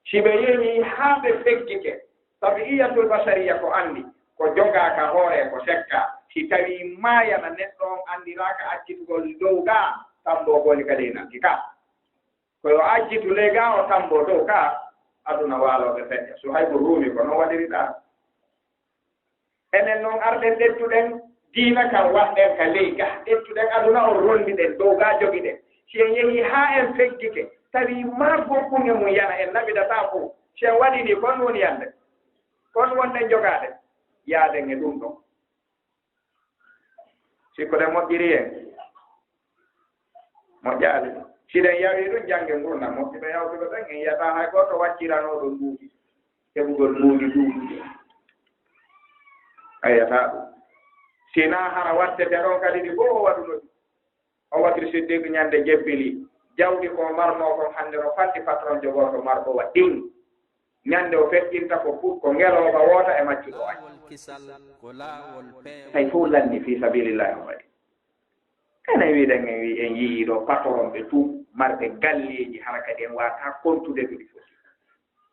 Si ɓe yehii haa ɓe feggike, tabi'iyatul bashariya ko anndi, ko jogaa ka hoore ko sekka. Si tawii maayana neɗɗo on anndiraaka accitugol dow gaa, tambo ko woni kadi e natti ka. Ko yo accitu ley gaa o tambo dow ka, aduna waalooɓe feƴƴa. Suhaybu Ruumi ko non waɗiri ɗaa. Enen non arɗen ɗettuɗen diina kan waɗɗen ka ley gaa. Ɗettuɗen aduna on rondiɗen dow gaa jogiɗen. Si en yehii haa en feggike, tawi maa goɗɗum e mum yana en naɓidataa fow. Si en waɗii nii, kon woni yande? Kon wonɗen jogaade? Yaaden e ɗum ɗon. Sikkoɗen moƴƴiri en? Moƴƴaali. Siɗen yawii ɗum jannge ngurndan, moƴƴuɓe yawtuɓe ɓen, en yi'ataa hay gooto wacciranooɗo mbuuɗi, heɓugol mbuuɗi ɗuuɗuɗi. A yi'ataa ɗum. Sinaa hara wattete ɗon kadi ɗi fow o waɗuno ɗi. Abubakri Siddiq ñande jebbili jawdi ko marnoo kon, hannde no fanɗi patron jogorɗo marɗo wa ɗin. Ñande o feƴƴinta ko pu-, ko ngelooba woota e maccuɗo o acca. Tawi fof lanni fii sabilillahi o waɗi. Enen wiɗen en wi-, en yii ɗo patron ɓe tout marɓe galleeji, hara kadi en waata kontude ko ɗi foti.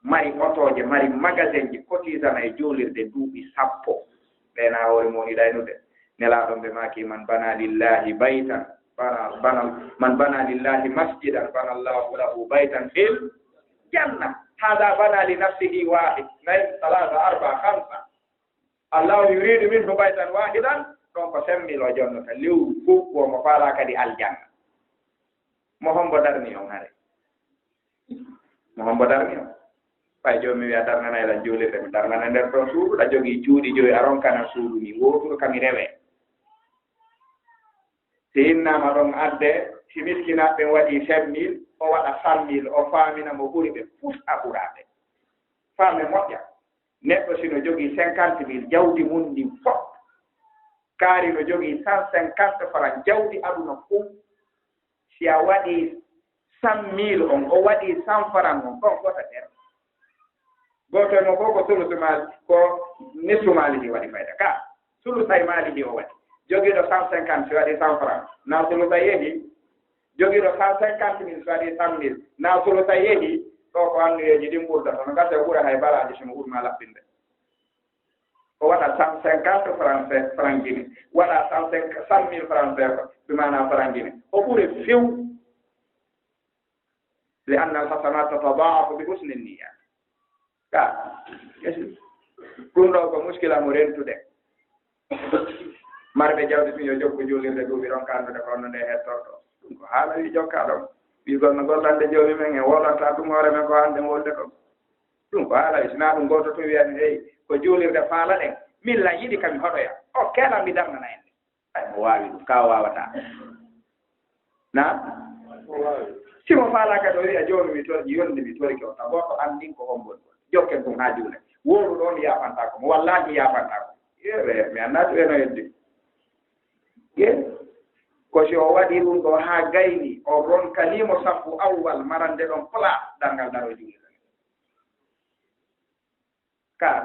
Mari otooje, mari magasinji, cotisana e juulirde duuɓi sappo. Ɓe na hoore mum woni ɗaynude. Nelaaɗo ɓe maaki, "Man bana lillahi baytan, bana, bana, man bana lillahi masjidan, bana Allahu lahu baytan fil janna. Hada bana li nafsihi wahid, nayi, salasa, arba, khamsa. Allahu yuridu minhu baytan wahidan." Ɗon ko cinq mille o jonnata lewru fof, ko mo faalaa kadi aljanna. Mo hombo darni on hare? Mo hombo darni on? Ɓay jooni mi wi'a darnanay lan juulirde, mi darnana nder ɗon suudu, ɗa jogii cuuɗi joyi, a ronkana suudu ni wooturu ka mi rewe. Si innama ɗon adde, si miskinaaɓe ɓen waɗi cinq mille, o waɗa cent mille, o faamina mo ɓuri ɓe fus a ɓuraɓe. Faame moƴƴa. Neɗɗo si no jogii cinquante mille jawdi mum ndin fof, kaari no jogii cent cinquante francs jawdi aduna fof, si a waɗii cent mille on, o waɗii cent francs on, ɗon fota nder. Gooto e mo fof ko sulusu maali, ko nisfu maali ndi waɗi fayda. Ka sulusay maali ndi o waɗi. Jogiiɗo cent cinquante si waɗii cent francs, na sulusay yehi. Jogiiɗo cent cinquante mille si waɗii cent mille, na sulusay yehi. Ɗo ko annuyeeji ɗin ɓurda, kono gasa o ɓura hay balaaji si mo ɓurma laɓɓinde. O waɗa cent cinquante francs, francs Guinée, waɗa cent cinq, cent mille francs C F A, bi maana francs Guinée. O ɓure few. Li anna al hasanat tatadaafu bi husni niyya. Ka, ɗum ɗo ko muskila mo rentude. Marɓe jawdi tun yo jokku juulirde duuɓi ɗon ka anndude ko honno nde hettorto. Ɗum ko haala wi jokka ɗon. Ɓiigol no gollande joomi men en wolanta ɗum hoore men ko hande wolde ɗon. Ɗum ko haala wi, sinaa ɗum gooto tun wiyani, "Hey, ko juulirde faala ɗen. Min lan yiɗi ka mi hoɗoya." O kela mi darnana en. Ay, mo waawi ɗum, ka o waawata. Na? Si mo faala kadi o wi'a, "Jooni mi tor-, yonde mi torike on, ta gooto anndin ko hombo on. Jokken ɗum haa juule." Wooru ɗon yaafantaako mo, wallaahi yaafantaako. Yeere, mi anndaa to eno yeddi. Ye? Ko si o waɗi ɗum ɗo haa gayni, o ronkanii mo saffu awwal marande ɗon pla darngal daro juule. Ka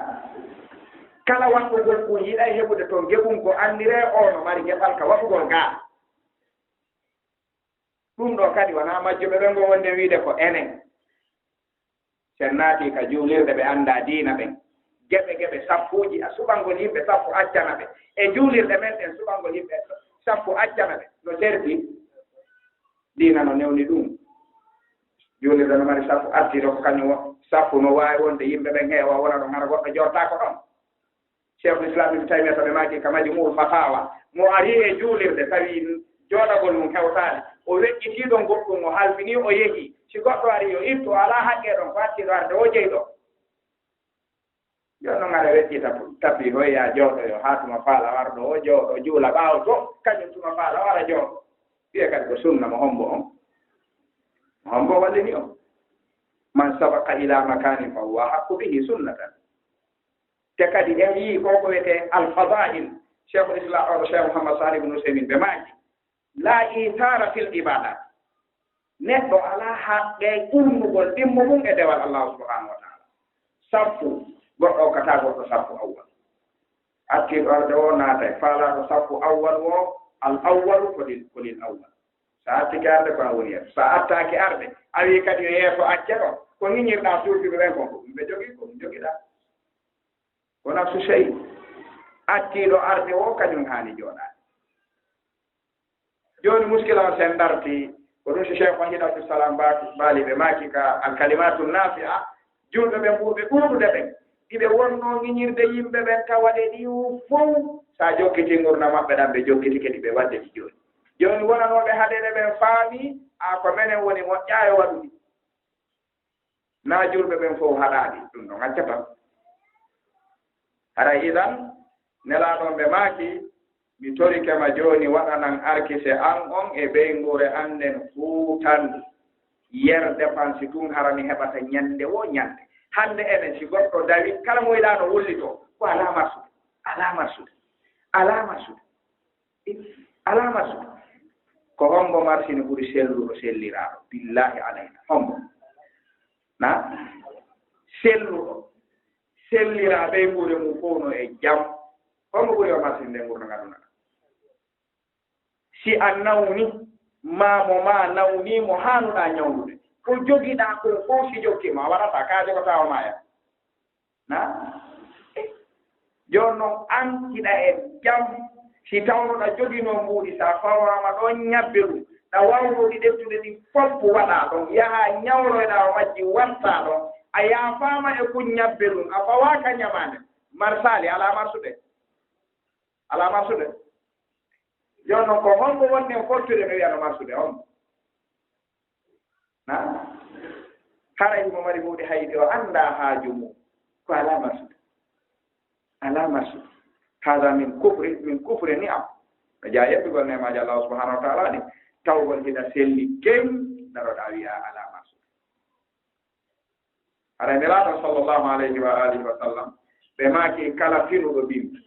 kala waɗɗo goɗɗum yiɗay heɓude toon geɓum ko anndiree o no mari geɓal ka waɗugol ngaa. Ɗum ɗo kadi wonaa majjuɓe ɓen ngo wonde wiide ko enen. Sen naati ka juulirɗe ɓe anndaa diina ɓen. Geɓe geɓe sappuuji a suɓangol yimɓe sappo accana ɓe. E juulirɗe men ɗen suɓangol yimɓe sappo accana ɓe. No serti. Diina no newni ɗum. Juulirde no mari sappo artiiɗo ko kañum o. Sappo no waawi wonde yimɓe ɓen heewa wona ɗon hara goɗɗo jooɗtaako ɗon. Cheikhul Islam Ibn Taymiyya to ɓe maaki ka Majmu'ul Fatawa, mo ari e juulirde tawi jooɗagol mum hewtaani, o weƴƴitii ɗon goɗɗum, o halfinii, o yehi. Si goɗɗo ari yo ittu, o alaa haqqee ɗon, ko artiiɗo arde o jeyi ɗon. Jooni noon aɗa weƴƴita tapi hoy yaa jooɗoyo haa tuma faala warɗo o jooɗo juula ɓaawo to, kañum tuma faala wara jooɗo. Wiye kadi ko sunna mo hombo on? Mo hombo wallini on? Man sabaqa ila makanin fa huwa haqqu bihi sunnatan. Te kadi en yii ko ko wiyetee al fadail. Cheikhul Islam o Cheikh Mouhammad Salih ibn Usaymin ɓe maaki, la ithara fil ibadat. Neɗɗo alaa haqqee urnugol ɗimmo mum e dewal Allahu subhanahu wa taala. Saffu, goɗɗo okkataa goɗɗo saffu awwal. Artiiɗo arde o naatay, faalaaɗo saffu awwal o, al awwalu ko lil, ko lil awwal. Sa artike arde ko an woni yeeso. Sa artaaki arde, a wii kadi yo yeeso acce ɗon. Ko ŋiñirɗaa suufiɓe ɓen kon ko ɗum ɓe jogii, ko ɗum jogiɗaa. Ko nafsu sey. Artiiɗo arde o kañum haani jooɗaade. Jooni muskila on sen darti, ko ɗum si Cheikh Wahid Abdussalam Ba-, Bali ɓe maaki ka al kalimatu nafi'a, julɓe ɓen ɓurɓe ɗuuɗude ɓen. Iɓe wonnoo ŋiñirde yimɓe ɓen tawa ɗe ɗi fow, sa jokkiti ngurndan maɓɓe ɗan ɓe jokkitike ɗi ɓe waɗde ɗi jooni. Jooni wonanooɓe haɗeede ɓen faami, a ko menen woni moƴƴaayo waɗuɗi. Naa julɓe ɓen fow haɗaaɗi, ɗum ɗon accata. Haray idan, Nelaaɗo on ɓe maaki, mi torike ma jooni waɗanan arkise an on e ɓeynguure an nden fuu tan. Yer depansi tun hara mi heɓata ñande woo ñande. Hande enen si goɗɗo dawi, kala mo yiɗaa no wullitoo, ko alaa marsude, alaa marsude, alaa marsude. Alaa marsude. Ko hombo marsini ɓuri selluɗo selliraaɗo? Billahi alayna. Hombo? Na? Selluɗo. Selliraa ɓe ɓure mum fof no e jam. Hombo ɓuri o marsinde ngurndan aduna? Si a nawni, ma mo ma nawni mo haanuɗaa ñawnude. Ko jogiɗaa ko fof si jokki ma, a waɗata ka jogotaa o maaya. Na? Jooni noon, an hiɗa e jam, si tawno ɗa joginoo mbuuɗi, sa fawaama ɗoon ñabbe ɗum, ɗa waawnoo ɗi ƴettude ɗin fof waɗaa ɗoon, yahaa ñawroyɗaa o majji wattaa ɗoon, a yaafaama e kun ñabbe ɗum, a fawaaka ñamaande. Marsaali, alaa marsude. Alaa marsude. Jooni noon, ko honko wonde e fottude no wiya no marsude on? Na? Hara himo mari huunde hayde o anndaa haaju mum. Ko alaa marsude. Alaa marsude. Hada min kufri, min kufri ni'am. No jaa yettugol neemaaji Allah subhanahu wa ta'ala ɗi. Tawgol hiɗa selli kew, daroɗaa wiya alaa marsude. Hara Nelaaɗo sallallahu alayhi wa alihi wa sallam, ɓe maaki kala finuɗo bimbi,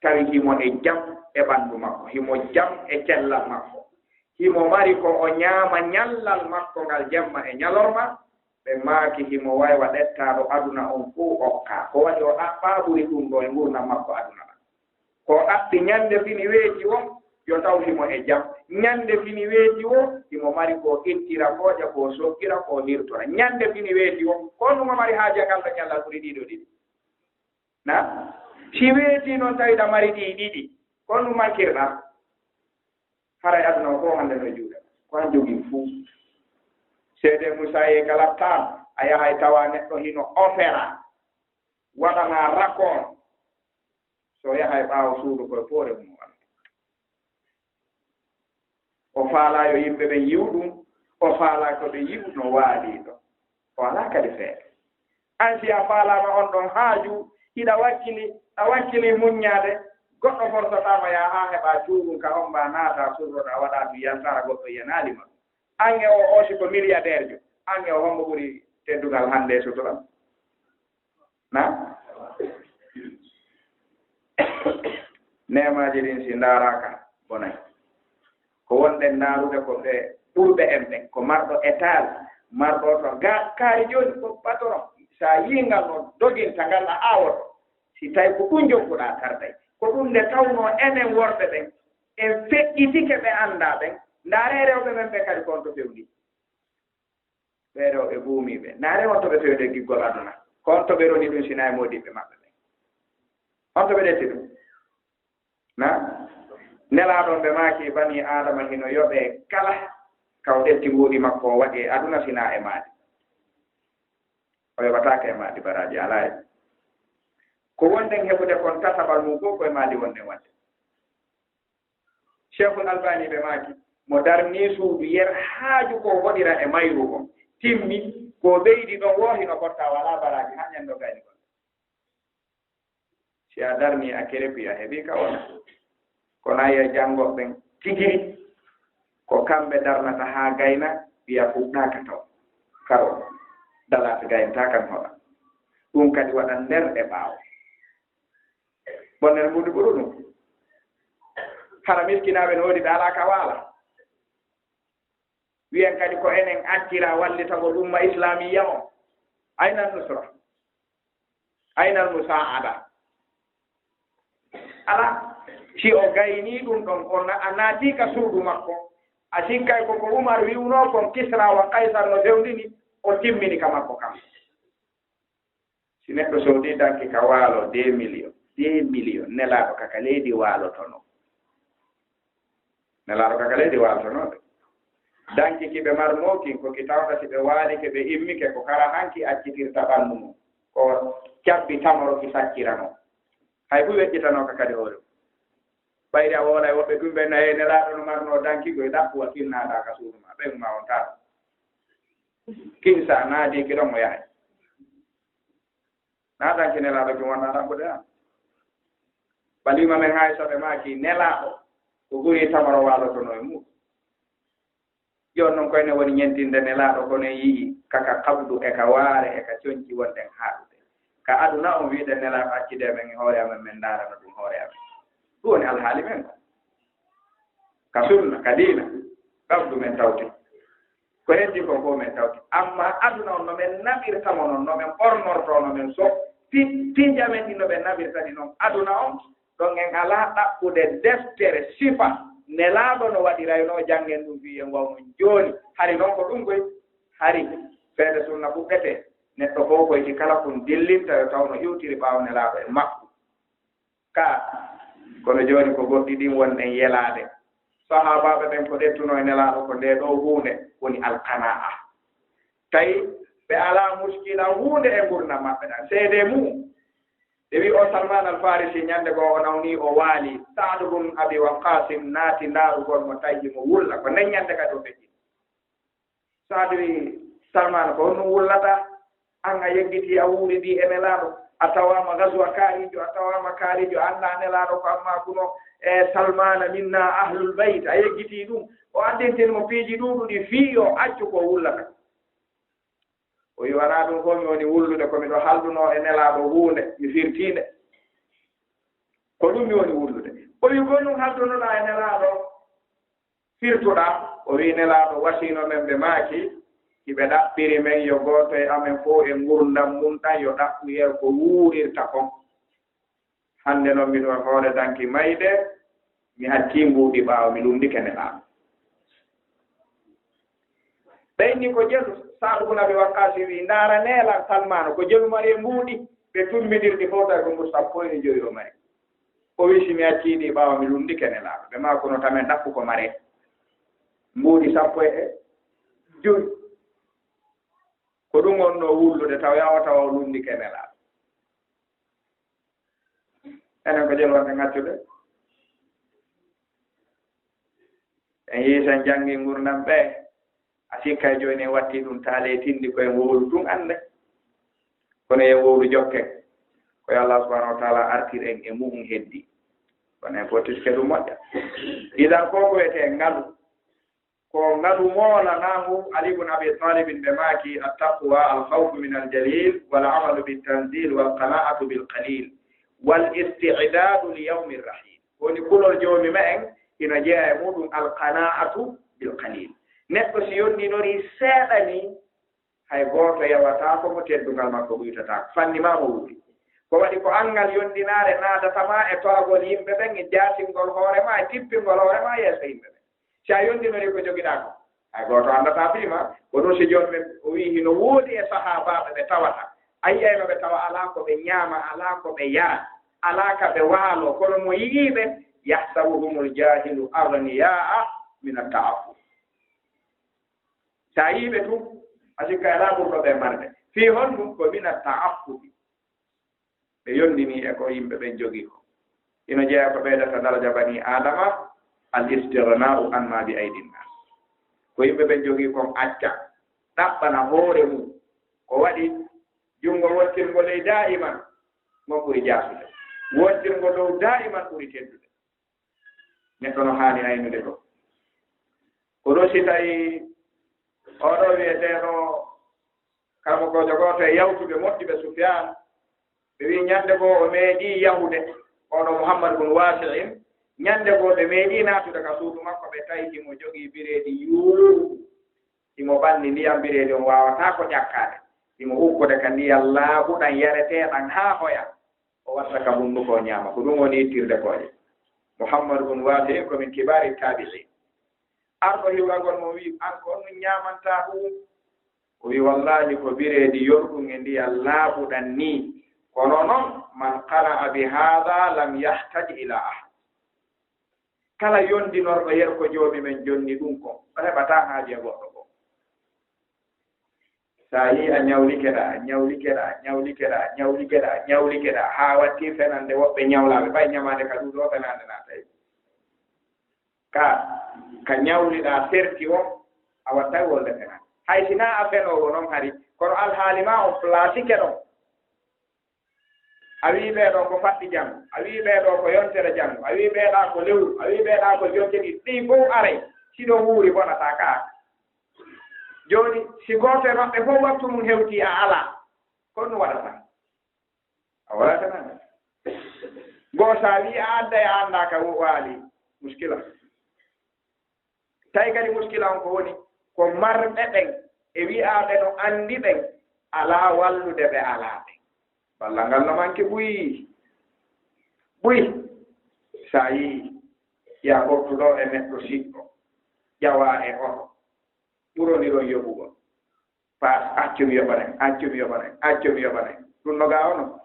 tawi himo e jam e ɓanndu makko, himo jam e cellal makko, himo mari ko o ñaama ñallal makko ngal jemma e ñalorma, ɓe maaki himo waywa ɗettaaɗo aduna on fow okka. Ko waɗi o ɗaɓɓaa ɓuri ɗum ɗo e ngurndan makko aduna ɗan. Ko o ɗaɓɓi ñande fini weeti o, yo taw himo e jam. Ñande fini weeti o, himo mari ko ittira, ko ƴa, ko sokkira, ko hirtora. Ñande fini weeti o, ko honɗum o mari haaje ngal ɗo ñallal ɓuri ɗiɗo ɗiɗi? Na? Si weeti noon tawi ɗa mari ɗi ɗiɗi, ko honɗum mankirɗa? Haray aduna o fof hannde no juuɗe. Ko an jogii fuu. Seede Musa e Galaptaan, a yahay tawa neɗɗo hino opera, waɗana rakon. So yahay ɓaawo suudu koye poore mum walla. O faalaa yo yimɓe ɓen yi'u ɗum, o faalaa ko ɓe yi'u no waaliiɗo. O alaa kadi feere. An si a faalaama on ɗon haaju, hiɗa wakkili, a wakkili muññaade, goɗɗo forsataa ma yaa haa heɓaa cuuɗum ka homba naata surroɗaa waɗaa ɗum yaltara goɗɗo yanaali ma ɗum. An e o, o si ko milliardaire jo, an e o hombo ɓuri teddungal hannde e sutura? Na? Neemaaji ɗin si ndaaraaka, bonay. Ko wonɗen ndaarude ko ɓe ɓurɓe en ɓen, ko marɗo étage, marɗo to ga-, kaari jooni ko patron. Sa yii ngal no doginta ngal a aawoto. Si tawi ko ɗum jokkuɗaa tarday. Ko ɗum nde tawnoo enen worɓe ɓen, en feƴƴitike ɓe anndaa ɓen. Ndaaree rewɓe men ɓe kadi ko on to fewndi. Ɓee ɗoo ɓe buumiiɓe. Ndaaree on to ɓe fewde giggol aduna. Ko on to ɓe roni ɗum si naa e moodiɓɓe maɓɓe ɓen. On to ɓe ɗetti ɗum. Na? Nelaaɗo on ɓe maaki banii Aadama hino yoɓee kala ka o ƴetti mbuuɗi makko o waɗi e aduna si naa e maadi. O yoɓataake e maadi baraaji alaa e. Ko wonɗen heɓude kon tataɓal mum fof ko e maadi wonɗen waɗde. Cheikhul Albani ɓe maaki, mo darni suudu yer haaju ko waɗira e mayru on, timmi, ko ɓeydi ɗon woo hino fotta walaa baraaji haa ñande o gayni kon. Si a darni a kerepi a heɓi ka wona. Kono a yi'a janngooɓe ɓen tigiri, ko kamɓe darnata haa gayna, ɓiya fuɗɗaaka taw. Karo, dalaat gaynata kan hoɗa. Ɗum kadi waɗan nder e ɓaawo. Bonnere mbuuɗi ɓuru ɗum. Hara miskinaaɓe no woodi ɓe alaa ka waala. Wiyen kadi ko enen accira wallitagol umma islamiyya on. Ayna nusra? Ayna musaada? Alaa. Si o gaynii ɗum ɗon, o na-, a naatii ka suudu makko, a sikkay ko ko Umar wi'unoo kon Kisra wa Kaysar no fewndini, o timmini ka makko kam. Si neɗɗo soodii danki ka waalo deux millions, deux millions, nelaaɗo ka ka leydi waalotonoo. Nelaaɗo ka ka leydi waalotonoo de. Danki ki ɓe marnoo kin, ko ki tawata si ɓe waalike, ɓe immike, ko kara hanki accitirta ɓanndu mum. Ko cabbi tamaro ki sacciranoo. Hay buy weƴƴitanoo ka kadi hoore mum. Ɓayri a woola e woɓɓe ɗum ɓe nayi nelaaɗo no marnoo danki goy ɗaɓɓuwa kin naata ka suudu ma. Ɓen ma on taa. Kin sa naati ki ɗon o yahay. Naatan ki nelaaɗo kin wonaa ɗaɓɓude an. Baliima men Aysa ɓe maaki nelaaɗo ko ɓuri tamaro waalotonoo e mum. Jooni non ko ene woni ñentinde nelaaɗo kono en yi'i kaka kabdu e ka waare e ka conci wonɗen haaɗude. Ka aduna on wi'uɗen nelaaɗo accide men e hoore amen men ndaarana ɗum hoore amen. Ɗum woni alhaali men ko. Ka sunna, ka diina, ɗam ɗum en tawti. Ko heddi kon fof men tawti. Amma aduna on no men naɓirta mo non, no men ɓornorto, no men so, pi-, piiji amen ɗi no ɓe naɓirta ɗi non. Aduna on, ɗon en alaa ɗaɓɓude deftere sifa Nelaaɗo no waɗiraynoo, janngen ɗum fii en waw non jooni. Hari non ko ɗum koy, hari feede sunna fuɗɗetee. Neɗɗo fof koy si kala kun dillinta yo taw no iwtiri ɓaawo Nelaaɗo e makko. Ka, kono jooni ko goɗɗi ɗin wonɗen yelaade. Sahaabaaɓe ɓen ko ƴettunoo e Nelaaɗo ko ndee ɗoo huunde woni alqanaa'a. Tawi ɓe alaa muskila huunde e ngurndan maɓɓe ɗan. Seedee mu'un, ɓe wi'i o Salmaan Al Faarisi ñannde goo o nawnii o waali, Sa'd bun Abi Waqqaasin naati ndaarugol mo tawi himo wulla. Ko nden ñannde kadi o feƴƴi. Saadu wi Salmaana, ko honɗum wullata? An a yeggitii a wuuridii e Nelaaɗo, a tawaama gazwa kaarijo, a tawaama kaarijo, a anndaa Nelaaɗo ko amma kuno e Salmaana minna ahlul bayt, a yeggitii ɗum. O addintini mo piiji ɗuuɗuɗi fii yo accu ko wullata. O wi wanaa ɗum fof mi woni wullude, ko miɗo haldunoo e Nelaaɗo huunde, mi firtii nde. Ko ɗum mi woni wullude. O wi ko ɗum haldunoɗaa e Nelaaɗo. Firtuɗaa, o wi'i Nelaaɗo wasiino men, ɓe maaki, hiɓe ɗaɓɓiri men yo gooto e amen fof e ngurndan mun ɗan yo ɗaɓɓu yer ko wuurirta kon. Hannde non miɗo e hoore danki mayde, mi accii mbuuɗi ɓaawo mi lunndike Nelaaɗo. Ɓe inni ko jelu, Saadu bun Abi Waqqaasi wi'i, ndaara Neela Salmaana, ko jelu mari e mbuuɗi, ɓe tummbidirɗi fof tawi ko mbuuɗi sappo e jowi o mari. O wi'i, si mi accii ɗi ɓaawo mi lunndike Nelaaɗo. Ɓe maa kono tamen ɗaɓɓu ko maree. Mbuuɗi sappo e jowi. Ko ɗum wonnoo wullude taw yawa tawa o lunndike Nelaaɗo. Enen ko jelu wonde ngaccude. En yii sen janngi ngurndan ɓe. A sikka jooni en watti ɗum taale tindi ko en wowlu tun annde. Kono en wowlu jokke. Ko yo Allah subhanahu wa taala artir en e mu'un heddi. Kono en fotiske ɗum moƴƴa. Idan ko ko wiyetee ngalu. Ko ngalu moolanangu Ali ibn Abi Talib ɓe maaki, "At-taqwa al-khawfu min al-jalil, wal amalu bit tanzil, wal qana'atu bil qalil, wal isti'dadu li yawmi rahil." Woni kulol joomi me'en ina jeyaa e muɗum al qana'atu bil qalil. Neɗɗo si yondinorii seeɗa ni, hay gooto yawataako mo, teddungal makko ɓuytataako. Fanni maa mo wuuri. Ko waɗi ko anngal yondinaare naadata maa e to'agol yimɓe ɓen, e jaatingol hoore maa, e tippingol hoore maa yeeso yimɓe ɓen. Si a yondinorii ko jogiɗaa kon, hay gooto anndataa fii maa. Ko ɗum si jooni men o wi'i hino woodi e sahaabaaɓe ɓe tawata. A yi'ay no ɓe tawa alaa ko ɓe ñaama, alaa ko ɓe yara, alaa ka ɓe waaloo. Kono mo yi'ii ɓe, yahsabuhumul jaahilu aghniyaa mina ta'affuf. Si a yi'ii ɓe tun, a sikka alaa ɓurɗo ɓe marde. Fii honɗum? Ko mina ta'affufi. Ɓe yondinii e ko yimɓe ɓen jogii kon. Ino jeyaa ko ɓeydata daraja banii Aadama, al istighna'u amma bi aydin nas. Ko yimɓe ɓen jogii kon acca, ɗaɓɓana hoore mum. Ko waɗi junngo wottirngo ley daa'iman, ngon ɓuri jaasude. Wottirngo dow daa'iman ɓuri teddude. Neɗɗo no haani aynude ɗum. Ko ɗum si tawi oɗo wiyeteeɗo karamokoojo gooto e yawtuɓe moƴƴuɓe Sufyaan, ɓe wi'i ñande goo o meeɗii yahude, oɗo Muhammad bun Waasi'in, ñande goo ɓe meeɗii naatude ka suudu makko, ɓe tawi himo jogii bireedi yuuru, himo ɓanni ndiyam bireedi on waawataa ko ƴakkaade, himo ukkude ka ndiyam laaɓuɗam yareteeɗam haa hoya. O watta ka hunnduko o ñaama. Ko ɗum woni ittirde kooƴe. Muhammad bun Waasi'in ko min kibaari taabi'iin. Arɗo hiwragol mo wi'i, "An ko on ɗum ñaamantaa ɗum?" O wi'i, "Wallaahi ko bireedi yorɗum e ndiyam laaɓuɗam nii. Kono non, man qana'a bi haadha lam yahtaj ila ahad." Kala yondinorɗo yer ko Joomi men jonni ɗum kon, o heɓataa haaje goɗɗo goo. So a yii a ñawlike ɗaa, a ñawlike ɗaa, a ñawlike ɗaa, a ñawlike ɗaa, a ñawlike ɗaa, haa watti fenande woɓɓe ñawlaaɓe, ɓay ñamaande ka ɗum ɗoo fenande naatay. Ka, ka ñawliɗaa serti on, a wattay wolde fenande. Hay si naa a fenoowo non hari, kono alhaali maa on plasike ɗon. A wi'i ɓee ɗoo ko faɗɗi janngo, a wi'i ɓee ɗoo ko yontere janngo, a wi'i ɓee ɗaa ko lewru, a wi'i ɓee ɗaa ko jokke ɗiɗi, ɗii fow aray, si ɗo wuuri bonataa kaa. Jooni, si gooto e maɓɓe fow wattu mum hewtii a alaa, ko ɗum waɗata? A waɗata nan. Goo so a wi'i a adday a anndaa ka wo waali, muskila. Tawi kadi muskila on ko woni, ko marɓe ɓen e wi'aaɓe no anndi ɓen, alaa wallude ɓe alaa ɓen. Ballal ngal no manki buy, buy. Sa yii, ya ɓoftu ɗo e neɗɗo siɗɗo, ƴawa e oto, ɓuroniron yoɓugol. Paas, accu mi yoɓanay, accu mi yoɓanay, accu mi yoɓanay. Ɗum no ga ono?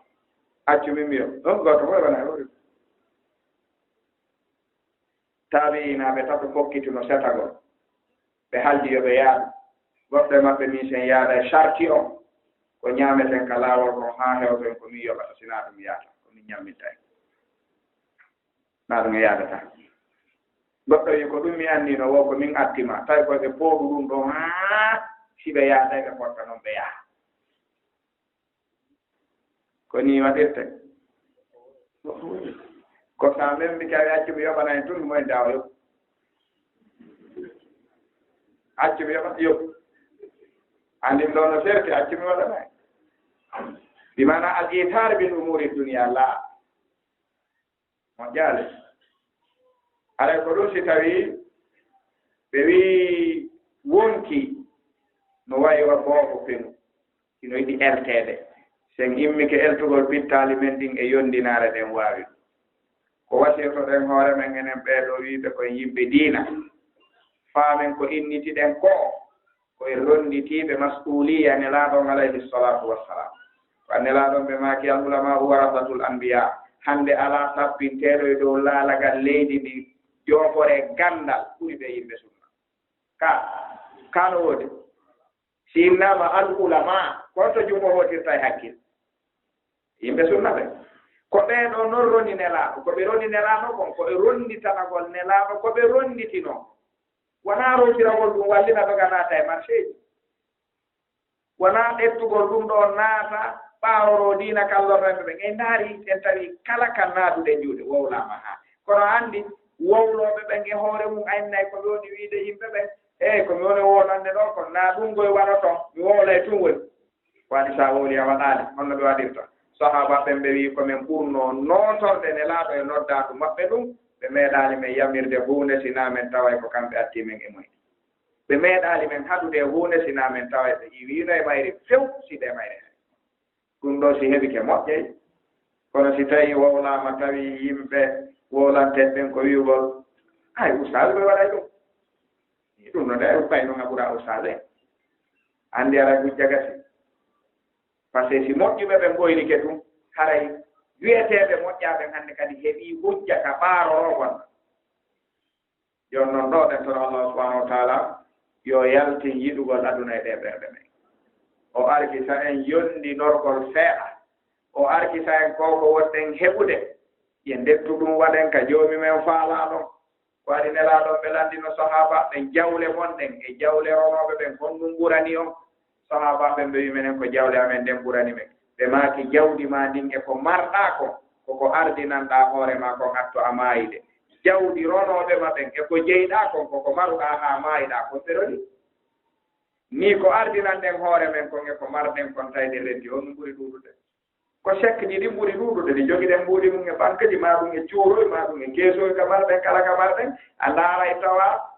Accu mi mi yoɓ. Ɗon gooto fof yoɓanay hoore. Taabi'inaaɓe tato pokkituno setagol. Ɓe haldi yo ɓe yaadu. Goɗɗo e maɓɓe min sen yaada e sarti on. Ko ñaameten ka laawol kon haa hewten ko min yoɓata, sinaa ɗum yaata. Ko min ñammittay. Na ɗum e yaadata. Goɗɗo wi ko ɗum mi annino wo ko min attima. Tawi ko ɓe pooɗu ɗum ɗon haa si ɓe yaaday ɓe potta non ɓe yaha. Ko ni waɗirte. Ko sa men mbi kawi accu mi yoɓana en tun mo en dawa yoɓ. Accu mi yoɓa yoɓ. Andim ɗo no serti accu mi waɗana en. Bi maana al ithar bil umuri dunya la. Moƴƴaali. Haray ko ɗum si tawii ɓe wii wonki no wayi wa boobo penu, hino yiɗi elteede. Sen immike eltugol pittaali men ɗin e yonndinaare ɗen waawi ɗum. Ko wasiytoɗen hoore men enen ɓee ɗoo wiiɓe ko en yimɓe diina. Faamen ko innitiɗen koo. Ko e ronnditiiɓe mas'uuliya Nelaaɗo on alayhi salaatu wassalaam. Ko an Nelaaɗo on ɓe maaki, "Al ulama'u warasatul anbiya." Hannde alaa sabbinteeɗo e dow laalagal leydi ndi joofore ganndal ɓuri ɓe yimɓe sunna. Ka, ka no woodi. Si innaama al ulama, ko to junngo hootirta e hakkil. Yimɓe sunna ɓe. Ko ɓee ɗoo non roni Nelaaɗo. Ko ɓe roni Nelaaɗo kon, ko e ronnditanagol Nelaaɗo, ko ɓe ronnditino. Wonaa rowtiragol ɗum wallina doga naata e marché ji. Wonaa ƴettugol ɗum ɗoo naata ɓaaroroo diina kallorɗen ɓe ɓen. En ndaari, en tawi kala ka naaduɗen juuɗe wowlaama haa. Kono anndi, wowlooɓe ɓen e hoore mum aynay ko ɓe woni wiide yimɓe ɓen. Eey, ko mi woni wowlande ɗoo kon, naa ɗum ngoy waɗoton, mi wowlay tun woni. Waɗi sa wowli a waɗaali, honno ɓe waɗirta? Sahaaba ɓen ɓe wi'i ko men ɓurnoo nootorde Nelaaɗo e noddaandu maɓɓe ɗum, ɓe meeɗaali men yamirde huunde si naa men taway ko kamɓe atti men e moyde. Ɓe meeɗaali men haɗude e huunde si naa men taway ɓe iwiino e mayre few si ɓe mayre hari. Ɗum ɗoo si heɓike moƴƴay. Kono si tawii wowlaama tawi yimɓe wowlanteeɓe ɓen ko wi'ugol, "Ay, ustaas ɓe waɗay ɗum." Ɗum no nde ɓay noon a ɓura ustaas en. Anndi ara hujja gasi. Par ce que si moƴƴuɓe ɓe ɓoynike tun, haray wi'eteeɓe moƴƴaa ɓen hannde kadi heɓii hujja ka ɓaaroroo gon. Jooni non ɗoo ɗen toon Allah subhanahu wa taala yo yaltin yiɗugol aduna e ɗee ɓerɗe men. O arkisa en yondinorgol seeɗa. O arkisa en ko ko wonɗen heɓude. Yo ndettu ɗum waɗen ka Joomi men faalaaɗo. Ko waɗi Nelaaɗo ɓe lanndino sahaaba ɓen jawle mon ɗen e jawle ronooɓe ɓen, honɗum ɓurani on? Sahaaba ɓen ɓe wi, menen ko jawle amen ɗen ɓurani men. Ɓe maaki, jawdi maa ndin e ko marɗaa kon, ko ko ardinanɗaa hoore maa kon hatto a maayude. Jawdi ronooɓe ma ɓen e ko jeyɗaa kon, ko ko maruɗaa haa maayuɗaa kon, ɓe roni. Nii ko ardinanɗen hoore men kon e ko marɗen kon, tawi ɗen renti, honɗum ɓuri ɗuuɗude? Ko chèque ji ɗin ɓuri ɗuuɗude, ɗi jogiɗen mbuuɗi mum e banque ji, maa ɗum e cuuroy, maa ɗum e keesoy ka marɗen, kala ka marɗen, a ndaaray tawa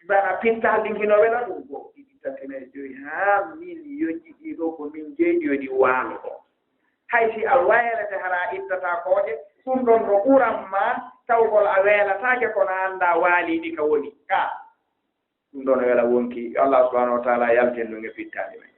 bana pittal ɗin hino wela ɗum ko ɗiɗi, tati, nayi, joyi, haa miliyonji ɗi ɗoo ko min jeyi ɗi, yo ɗi waalo ɗoo. Hay si a waylete hara a ittataa kooƴe, ɗum ɗon no ɓuran ma tawgol a weelataake kono a anndaa waaliiɗi ka woni ka. Ɗum ɗon no wela wonki, yo Allah subhanahu wa taala yaltin ɗum e pittaali men.